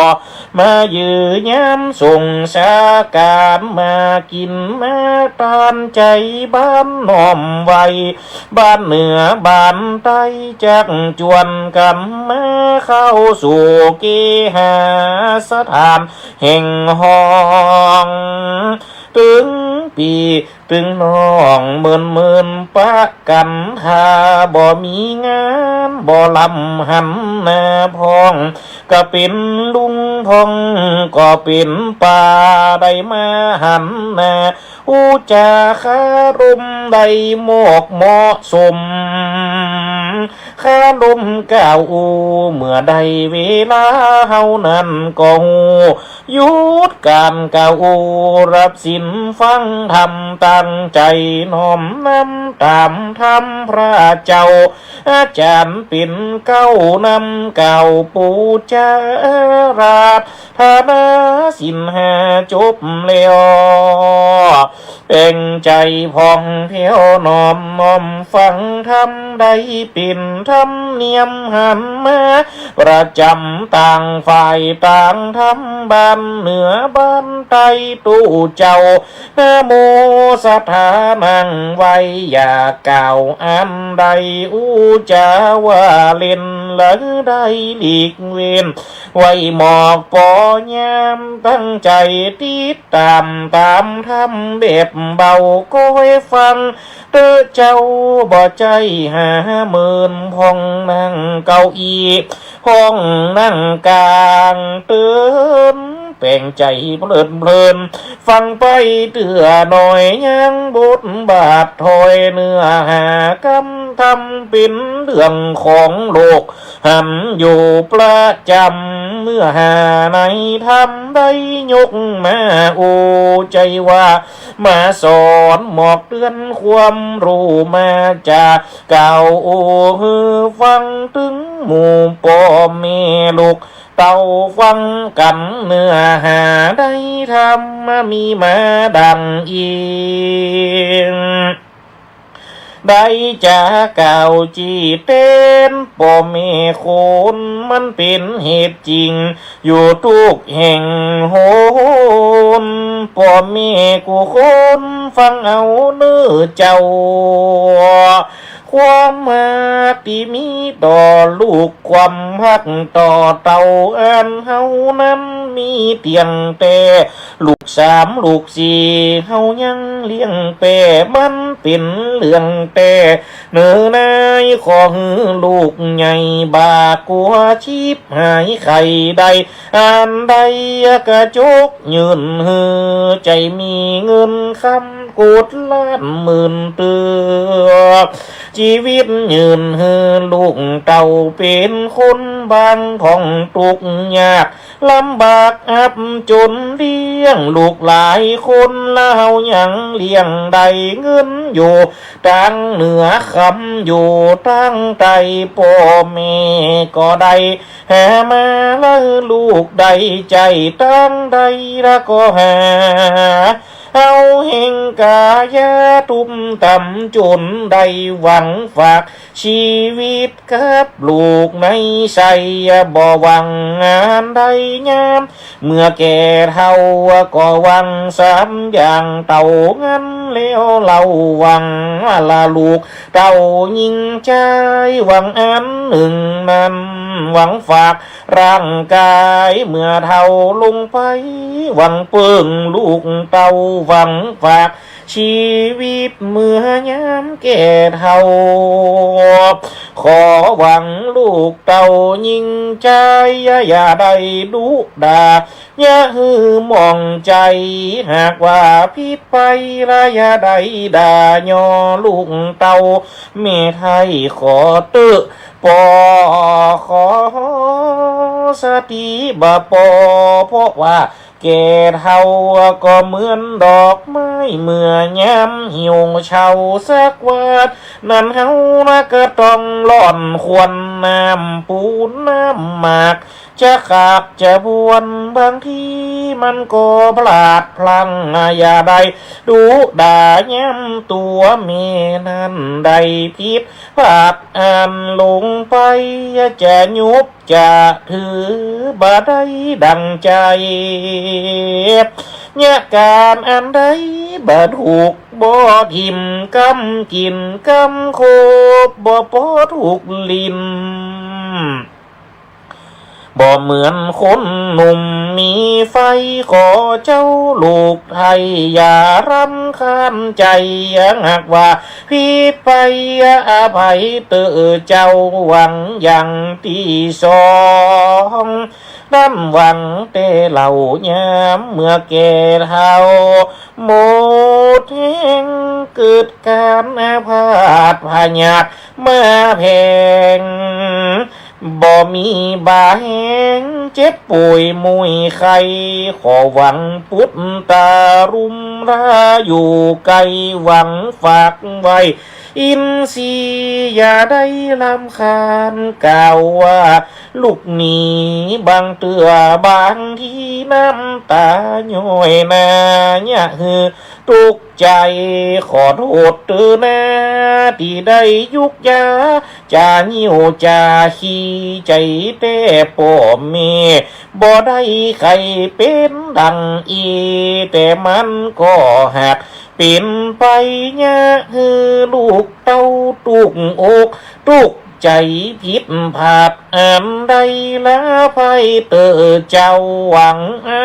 มายื้อยามส่งสาก๋าน มากิ๋นมาตาน ใจ๋บ้านน้อมไว้ บ้านเหนือบ้านใต้ จักจวนกั๋นมาเข้าสู่เกหาสถานแห่งห้อง ตึงปี้ตึงน้องเมินเมินปะกั๋น ถ้าบ่มีงานบ่ลำหันหน้าพ่อง ก็เป๋นลุงพ่อง ก็เป๋นป้า ได้มาหันหน้า อู้จ๋าคารมได้มอกเหมาะสม คารมกล่าวอู้ เมื่อได้เวลาเฮานั้นก็ฮู้ หยุดก๋านกล่าวอู้ รับศีลฟังธรรม ตั้งใจ๋น้อมนำต๋ามธรรมพระเจ้า อาจ๋ารย์เป๋นเก๊านำกล่าวปู๋จ๋า อาราธนาศีลห้าจบแล้ว แป๋งใจ๋ผ่องแผ้วน้อมน้อมฟังธรรม ได้เป๋นธรรมเนียมหันมา ประจ๋ำต่างฝ่ายต่างธรรม บ้านเหนือบ้านใต้ ตุ๊เจ้า นะโมศรัทธานั่งไว้ อย่ากล่าวอันใด อู้จ๋าว่าเล่น ละได้หลีกเว้น ไว้หมอกปอยาม ตั้งใจ๋ติดต๋ามต๋ามธรรมแบบเบา ก็ให้ฟังเต๊อะเจ้า บ่ใจ้หาเมินพ่อง นั่งเก้าอี้พ่อง นั่งก๋างเติน แป๋งใจ๋เพลินเพลิน ฟังไปเตื้อหน้อย ยังบทบาทถ้อย เนื้อหากำธรรมเป๋นเรื่องของโลก หันอยู่ประจ๋ำ เนื้อหาในธรรมได้ยกมาอู้ ใจ้ว่ามาสอนหมอกเตือนความฮู้ มาจ๋ากล่าวอู้หื้อฟัง ตึงหมู่ป้อแม่ลูกเต้าฟังกั๋น เนื้อหาในธรรมมีมาดังอี้ ได้จ๋ากล่าวจี้เต๊นป้อแม่คน มันเป๋นเหตุจริงอยู่กู้แห่งหน ป้อแม่กู้คนฟังเอาเน่อเจ้า ความฮักตี้มีต่อลูก ความฮักต่อเต้า อันเฮานั้นมีเตียงแต่ ลูกสามลูกสี่ เฮายังเลี้ยงแป้ มันเป๋นเรื่องแป้ เน่อนาย ขอหื้อลูกใหญ่ บ่ากลัวชีพหายไข่ได้ อันใดกระจกยื่นหื้อ ใจ้มีเงินคำโกดล้านหมื่นเตื้อ จีวิตยื่นหื้อลูกเต้า เป๋นคนบางพ่องตุ๊กยาก ลำบากอับจนเลี้ยงลูกหลายคน ละเฮายังเลี้ยงได้ เงินอยู่ตางเหนือ คำอยู่ตางใต้ ป้อแม่ก็ได้หามา ละหื้อลูกได้ใจ๊ตางใด ละก็หา เฮาแห่งก๋ายาตุ๊บต่ำจ๋น ได้หวังฝาก ชีวิตกับลูกในใส บ่หวังอันใดยาม เมื่อแก่เฒ่าก็หวังสามอย่างเต้านั้นแล้วเล่า หวังละลูกเต้าญิงจาย หวังอันนึ่งนั้นหวังฝากร่างก๋าย เมื่อเฒ่าลงไป หวังเปิ้งลูกเต้า หวังฝาก ชีวิตเมื่อยามแก่เฒ่า ขอหวังลูกเต้าญิงจาย อย่าได้ดุด่า อย่าหื้อหมองใจ๋ หากว่าผิดไปละอย่าได้ด่า ย่อลูกเต้าแม่ไท้ขอเต๊อะ ปอขอสติบ่ปอ เพราะว่า แก่เฒ่าก็เหมือนดอกไม้ เมื่อยามเหี่ยวเฉาสักวัน นั้นเฮานะก็ต้องร่อนควนน้ำปูนน้ำหมาก จะขาดจะบวน บางทีมันก็พลาดพลั้ง อย่าได้ดุด่าย้ำตัวแม่นั้น ได้ผิดพลาดอันลงไป จะยุบ จะถือบ่ได้ดั่งใจ๋ ยะก๋านอันใดบ่ถูก บ่ถิ่มกำกิ๋นกำคบ บ่ปอถูกลิ้น บ่เหมือนคนหนุ่มมีไฟ ขอเจ้าลูกไท้อย่ารำคาญใจ๋ หากว่าผิดไปอภัยเต๊อะเจ้า หวังอย่างตี้สอง นั้นหวังแต่เล่ายามเมื่อแก่เฒ่า หมดแฮงเกิดก๋านอาพาธพยาธิมาแผง บ่มีบ่าแฮงเจ็บป่วยมุยไข้ ขอหวังปุตตารุมราอยู่ใก้ หวังฝากไว้ อินทรีย์อย่าได้รำคาญ กล่าวว่าลูกนี้บางเตื้อบางทีน้ำตาย้อยหน้า อย่าหื้อตกใจ๋ ขอโทษเต๊อะนาตี้ได้ยุกยา จางิ้วจาขี้ใจ๋แต๊ป้อแม่ บ่ได้ใค่เป๋นดั่งอี้ แต่มันก็หาก เป๋นไปยะหื้อลูกเต้าตุ๊กอกตุ๊กใจ๋ผิดพลาดอันใดละอภัยเต๊อะเจ้า หวังอั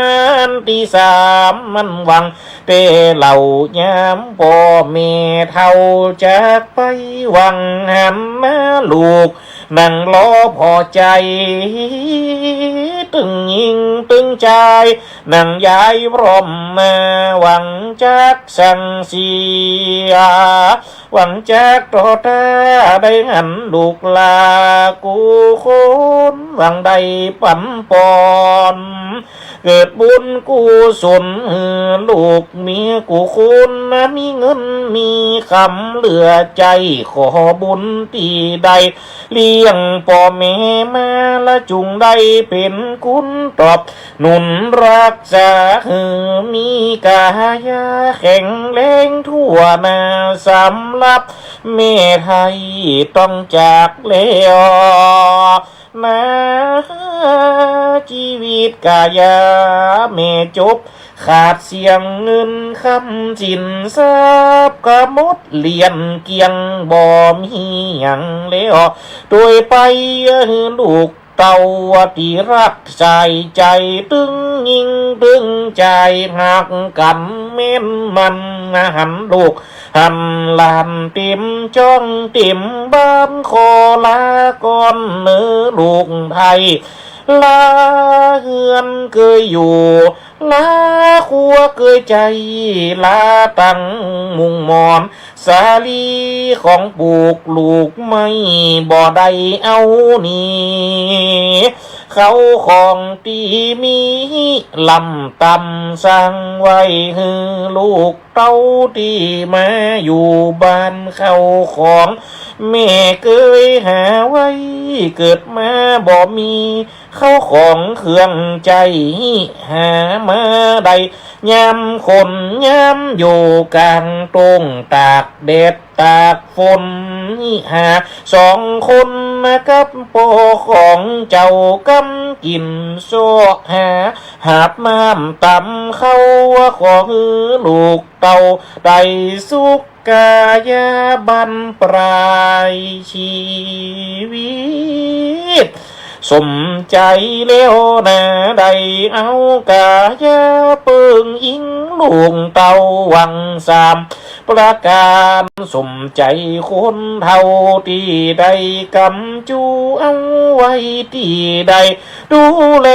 นตี้สามมันหวังแต่เล่ายามป้อแม่เฒ่าจากไป หวังหันหน้าลูก นั่งรอผ่อใจ๋ ตึงญิงตึงจาย นั่งยายพร้อมหน้า หวังจักสั่งเสีย หวังจักต่อต้า ได้หันลูกหล้ากู้คน หวังได้ปันปอน เกิดบุญกุศลหื้อลูกเมียกู้คน มีเงินมีกำเหลือใจ๊ ขอบุญตี้ได้เลี้ยงป้อแม่มา ละจุ่งได้เป๋นคุณตอบหนุนรักษา หื้อมีก๋ายาแข็งแรงทั่วหน้า สำหรับแม่ไท้ต้องจากแล้ว นา จีวิตก๋ายาแม่จบ ขาดเสี้ยงเงินคำสินทรัพย์ ก็หมดเกลี้ยงเกลี้ยง บ่มีหยังแล้ว โตยไปหื้อลูกเต้าตี้ฮักใส่ใจ๋ ตึงญิงตึงจายฮักกั๋นแม่นมัน หันลูก หันหลานเต๋มจ้องเต๋มบ้าน ขอลาก่อนเน่อลูกไท้ ลาเฮือนเกยอยู่ ลาครัวเกยใจ๊ ลาตังมุงมอน สาลีของปลูกลูกไม่ บ่ได้เอาหนี เก๊าของตี้มีล้ำต่ำ สร้างไว้หื้อลูกเต้าตี้มาอยู่บ้าน เก๊าของแม่เกยหาไว้ เกิดมาบ่มี เข้าของเครื่องใจ๊หามาได้ ยามคนยามอยู่ก๋างต้ง ตากแดดตากฝน หาสองคนนะกับป้อของเจ้า กำกิ๋นเซาะหา หาบน้ำตำข้าว ขอหื้อลูกเต้าได้สุข กายาบั้นปลายชีวิต สมใจ๋แล้วนา ได้เอากายาเปิ้งอิงลูกเต้าหวังสามประก๋าน สมใจ๋คนเฒ่าตี้ได้กำจูเอาไว้ตี้ได้ดูแล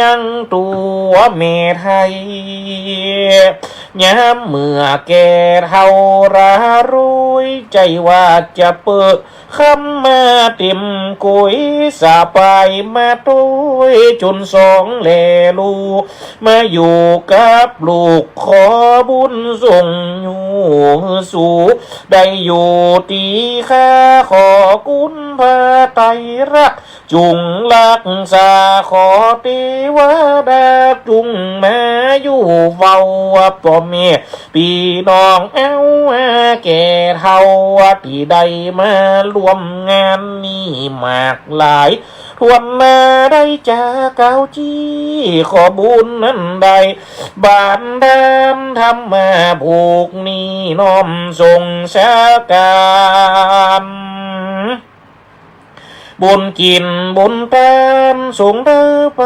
ยังตั๋วแม่ไท้ ยามเมื่อแก่เฒ่าระรวย ใจ้ว่าจะเปิ้งคำมาเต็มก๋วย สบายมาตวยจุนสองแลลูก มาอยู่กับลูกขอบุญส่งอยู่สู่ ได้อยู่ตี้ข้าขอคุณพระไตรรัก จุ่งรักษา ขอเตวดาจุ่งมาอยู่เฝ้า ป้อแม่ปี้น้องแอ้วแก่เฒ่า ตี้ได้มาร่วมงานนี้มากหลาย ถ้วนหน้าได้จากกล่าวจี้ ขอบุญนั้นได้บานดานธรรมาผูกนี้น้อมส่งสาการ บุญกิ๋นบุญตานส่งเต้าไป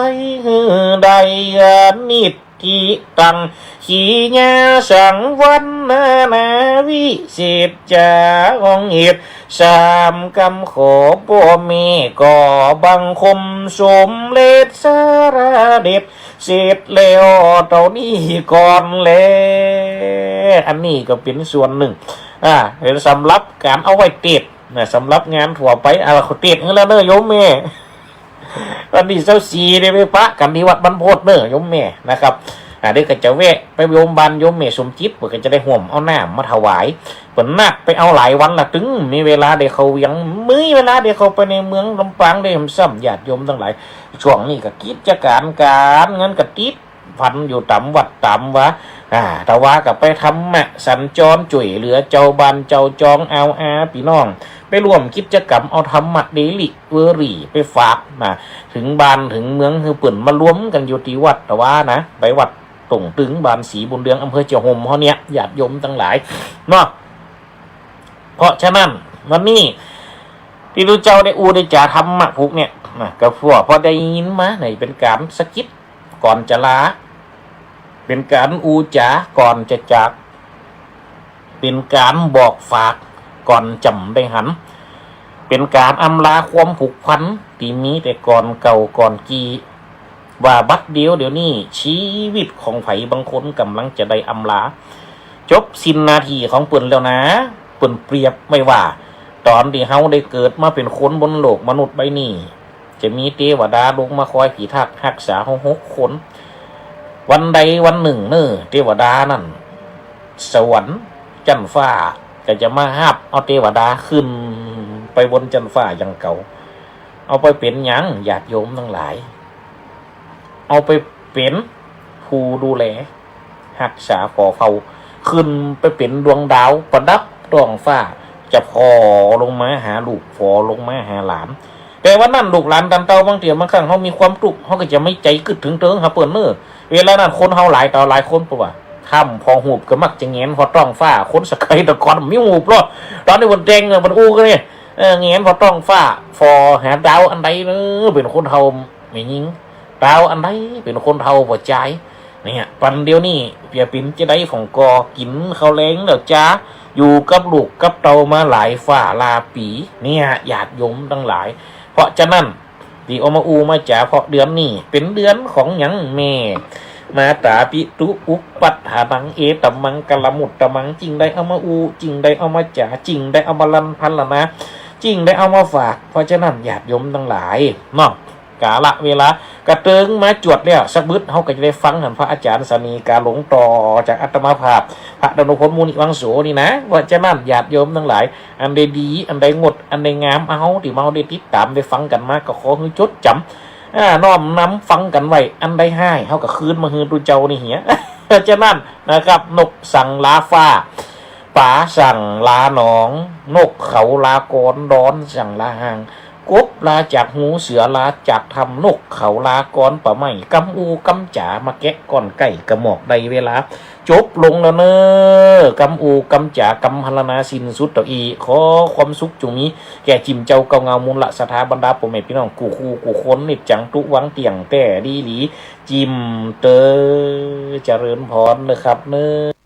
หื้อได้อานิจฐิตัง ขีญาสังวรรณานาวิเศษจา องค์เหตุสามกำขอป้อแม่ก็บังคมสมเร็จสารเด็จ เสร็จแล้วเต้านี้ก่อนแล อันนี้ก็เป๋นส่วนนึ่ง อ่า เป๋นสำหรับก๋านเอาไว้เตสน์ นะ สำหรับงานทั่วไป อ่า เขาเตสน์หื้อแล้วเน่อโยมแม่ วันตี้ซาวสี่ได้ไปปะกั๋นตี้วัดบ้านโพธิ์เน่อโยมแม่นะครับ อ่า เดี๋ยวก็จะแวะไปโยมบ้านโยมแม่สมจิต เปิ้นก็จะได้ฮ่วมเอาน้ำมาถวาย เปิ้นนัดไปเอาหลายวันละ ตึงมีเวลาได้เข้าเวียง มีเวลาได้เข้าไปในเมืองลำปางได้ซ้ำ ญาติโยมตังหลาย ช่วงนี้ก็กิจก๋านก๋านเงินก็ติด พันอยู่ต๋ามวัดต๋ามวา อ่า แต่ว่าก็ไปธรรมะสัญจร จ้วยเหลือเจ้าบ้านเจ้าจอง เอาอาปี้น้อง ไปร่วมกิจกรรม เอาธรรมะเดลิเวอรี่ไปฝากนะ เถิงบ้านเถิงเมือง หื้อเปิ้นมารวมกั๋นอยู่ตี้วัด แต่ว่านะ ไปวัดต่งตึง บ้านศรีบุญเรือง อำเภอเจ้าฮ่มเฮาเนี่ย ญาติโยมตังหลายเนาะ เพราะฉะนั้น วันนี้ตี้ตุ๊เจ้าได้อู้ได้จ๋าธรรมะผูกเนี่ยนะ ก็เปื้อ พอได้ยินมาเนี่ย เป๋นก๋านสะกิด ก่อนจะลา เป๋นก๋านอู้จ๋าก่อนจะจาก เป๋นก๋านบอกฝากก่อนจ๋ำได้หัน เป๋นก๋านอำลาความผูกพันตี้มีแต่ก่อนเก่าก่อนกี้ ว่าบัดเดียวเดี๋ยวนี้ ชีวิตของใผบางคนก่ำลังจะได้อำลา จบสิ้นหน้าตี้ของเปิ้นแล้วนะ เปิ้นเปรียบไว้ว่า ต๋อนตี้เฮาได้เกิดมาเป๋นคนบนโลกมนุษย์ใบนี้ จะมีเตวดาลงมาคอยพิทักษ์ฮักษาเฮาหกคน วันใดวันนึ่งเน่อ เตวดานั้น สวรรค์จั๊นฟ้าก็จะมาฮับเอาเตวดาขึ้นไปบนจั๊นฟ้าอย่างเก่า เอาไปเป๋นหยัง ญาติโยมตังหลาย เอาไปเป๋นผู้ดูแล ฮักษาผ่อเผ่า ขึ้นไปเป๋นดวงดาวประดับต๊องฟ้า จะผ่อลงมาหาลูก ผ่อลงมาหาหลาน แต่วันนั้นลูกหลานตันเตา บางเตื้อบางครั้งเฮามีความตุ๊กข์ เฮาก็จะมีใจ๋กึ๊ดเถิงเถิงหาเปิ้นเน่อ เวลานั้นคนเฮาหลายต่อหลายคน เปิ้นว่า ถ้ำผ่อฮูปก็มักจะแหงนผ่อต๊องฟ้า คนสะใก๋แต่ก่อนบ่มีฮูปลอด ต๋อนนี้เปิ้นแต่งเน่อ เปิ้นอู้กั๋นเนี่ย เออ แหงนผ่อต๊องฟ้า ผ่อหาดาวอันใดเน่อ เป๋นคนเฒ่าแม่ญิง ดาวอันใดเป๋นคนเฒ่าผ่อจาย เนี่ย ปันเดี๋ยวนี้เปียปิ๋นจะได้ของก่อ กิ๋นข้าวแลงแล้วจ้า อยู่กับลูกกับเต้ามาหลายฟ้าหลายปี๋ เนี่ย ญาติโยมตังหลาย เพราะฉะนั้น ตี้เอามาอู้มาจ๋า เพราะเดือนนี้เป๋นเดือนของหยังแม่ มาตาปิตุ อุปัฏฐานัง เอตะมัง กัลมุตตะมัง จึงได้เอามาอู้ จึงได้เอามาจ๋า จึงได้เอามาลันพันละนา จึงได้เอามาฝาก เพราะฉะนั้น ญาติโยมตังหลายเนาะ กาละเวลากระเติงมาจวดแล้ว สักบึดเฮาก็จะได้ฟังหันพระอาจารย์เสน่ห์กาหลงต่อจากอาตมาภาพ พระดำรงพล มุนิวังโสนี่นะ เพราะฉะนั้นญาติโยมตังหลาย อันใดดี อันใดงด อันใดงาม เฮาตี้มาเฮาได้ติดต๋ามได้ฟังกั๋นมา ก็ขอหื้อจดจ๋ำ อ่า น้อมนำฟังกั๋นไว้ อันใดฮ้าย เฮาก็คืนมาหื้อตุ๊เจ้านี่เหีย เพราะฉะนั้นนะครับ นกสั่งลาฟ้า ป๋าสั่งลาหนอง นกเขาลากร ดอนสั่งลาหาง กบลาจากหู เสือลาจากถ้ำ นกเขาลากร ป่าไม้กำอู้กำจ๋า มาแกะก้อนไก่กระหมอก ได้เวลาจบลงแล้วเน่อ กำอู้กำจ๋า กำพรรณนาสิ้นสุดเต้าอี้ ขอความสุขจงมีแก่จิ่มเจ้าเก่าเงา มูลศรัทธาบรรดาป้อแม่ปี้น้องกู้คู่กู้คน นิจจังตุ๊วัง เตี้ยงแต๊ดีหลี จิ่มเต๊อะ เจริญพรนะครับเน่อ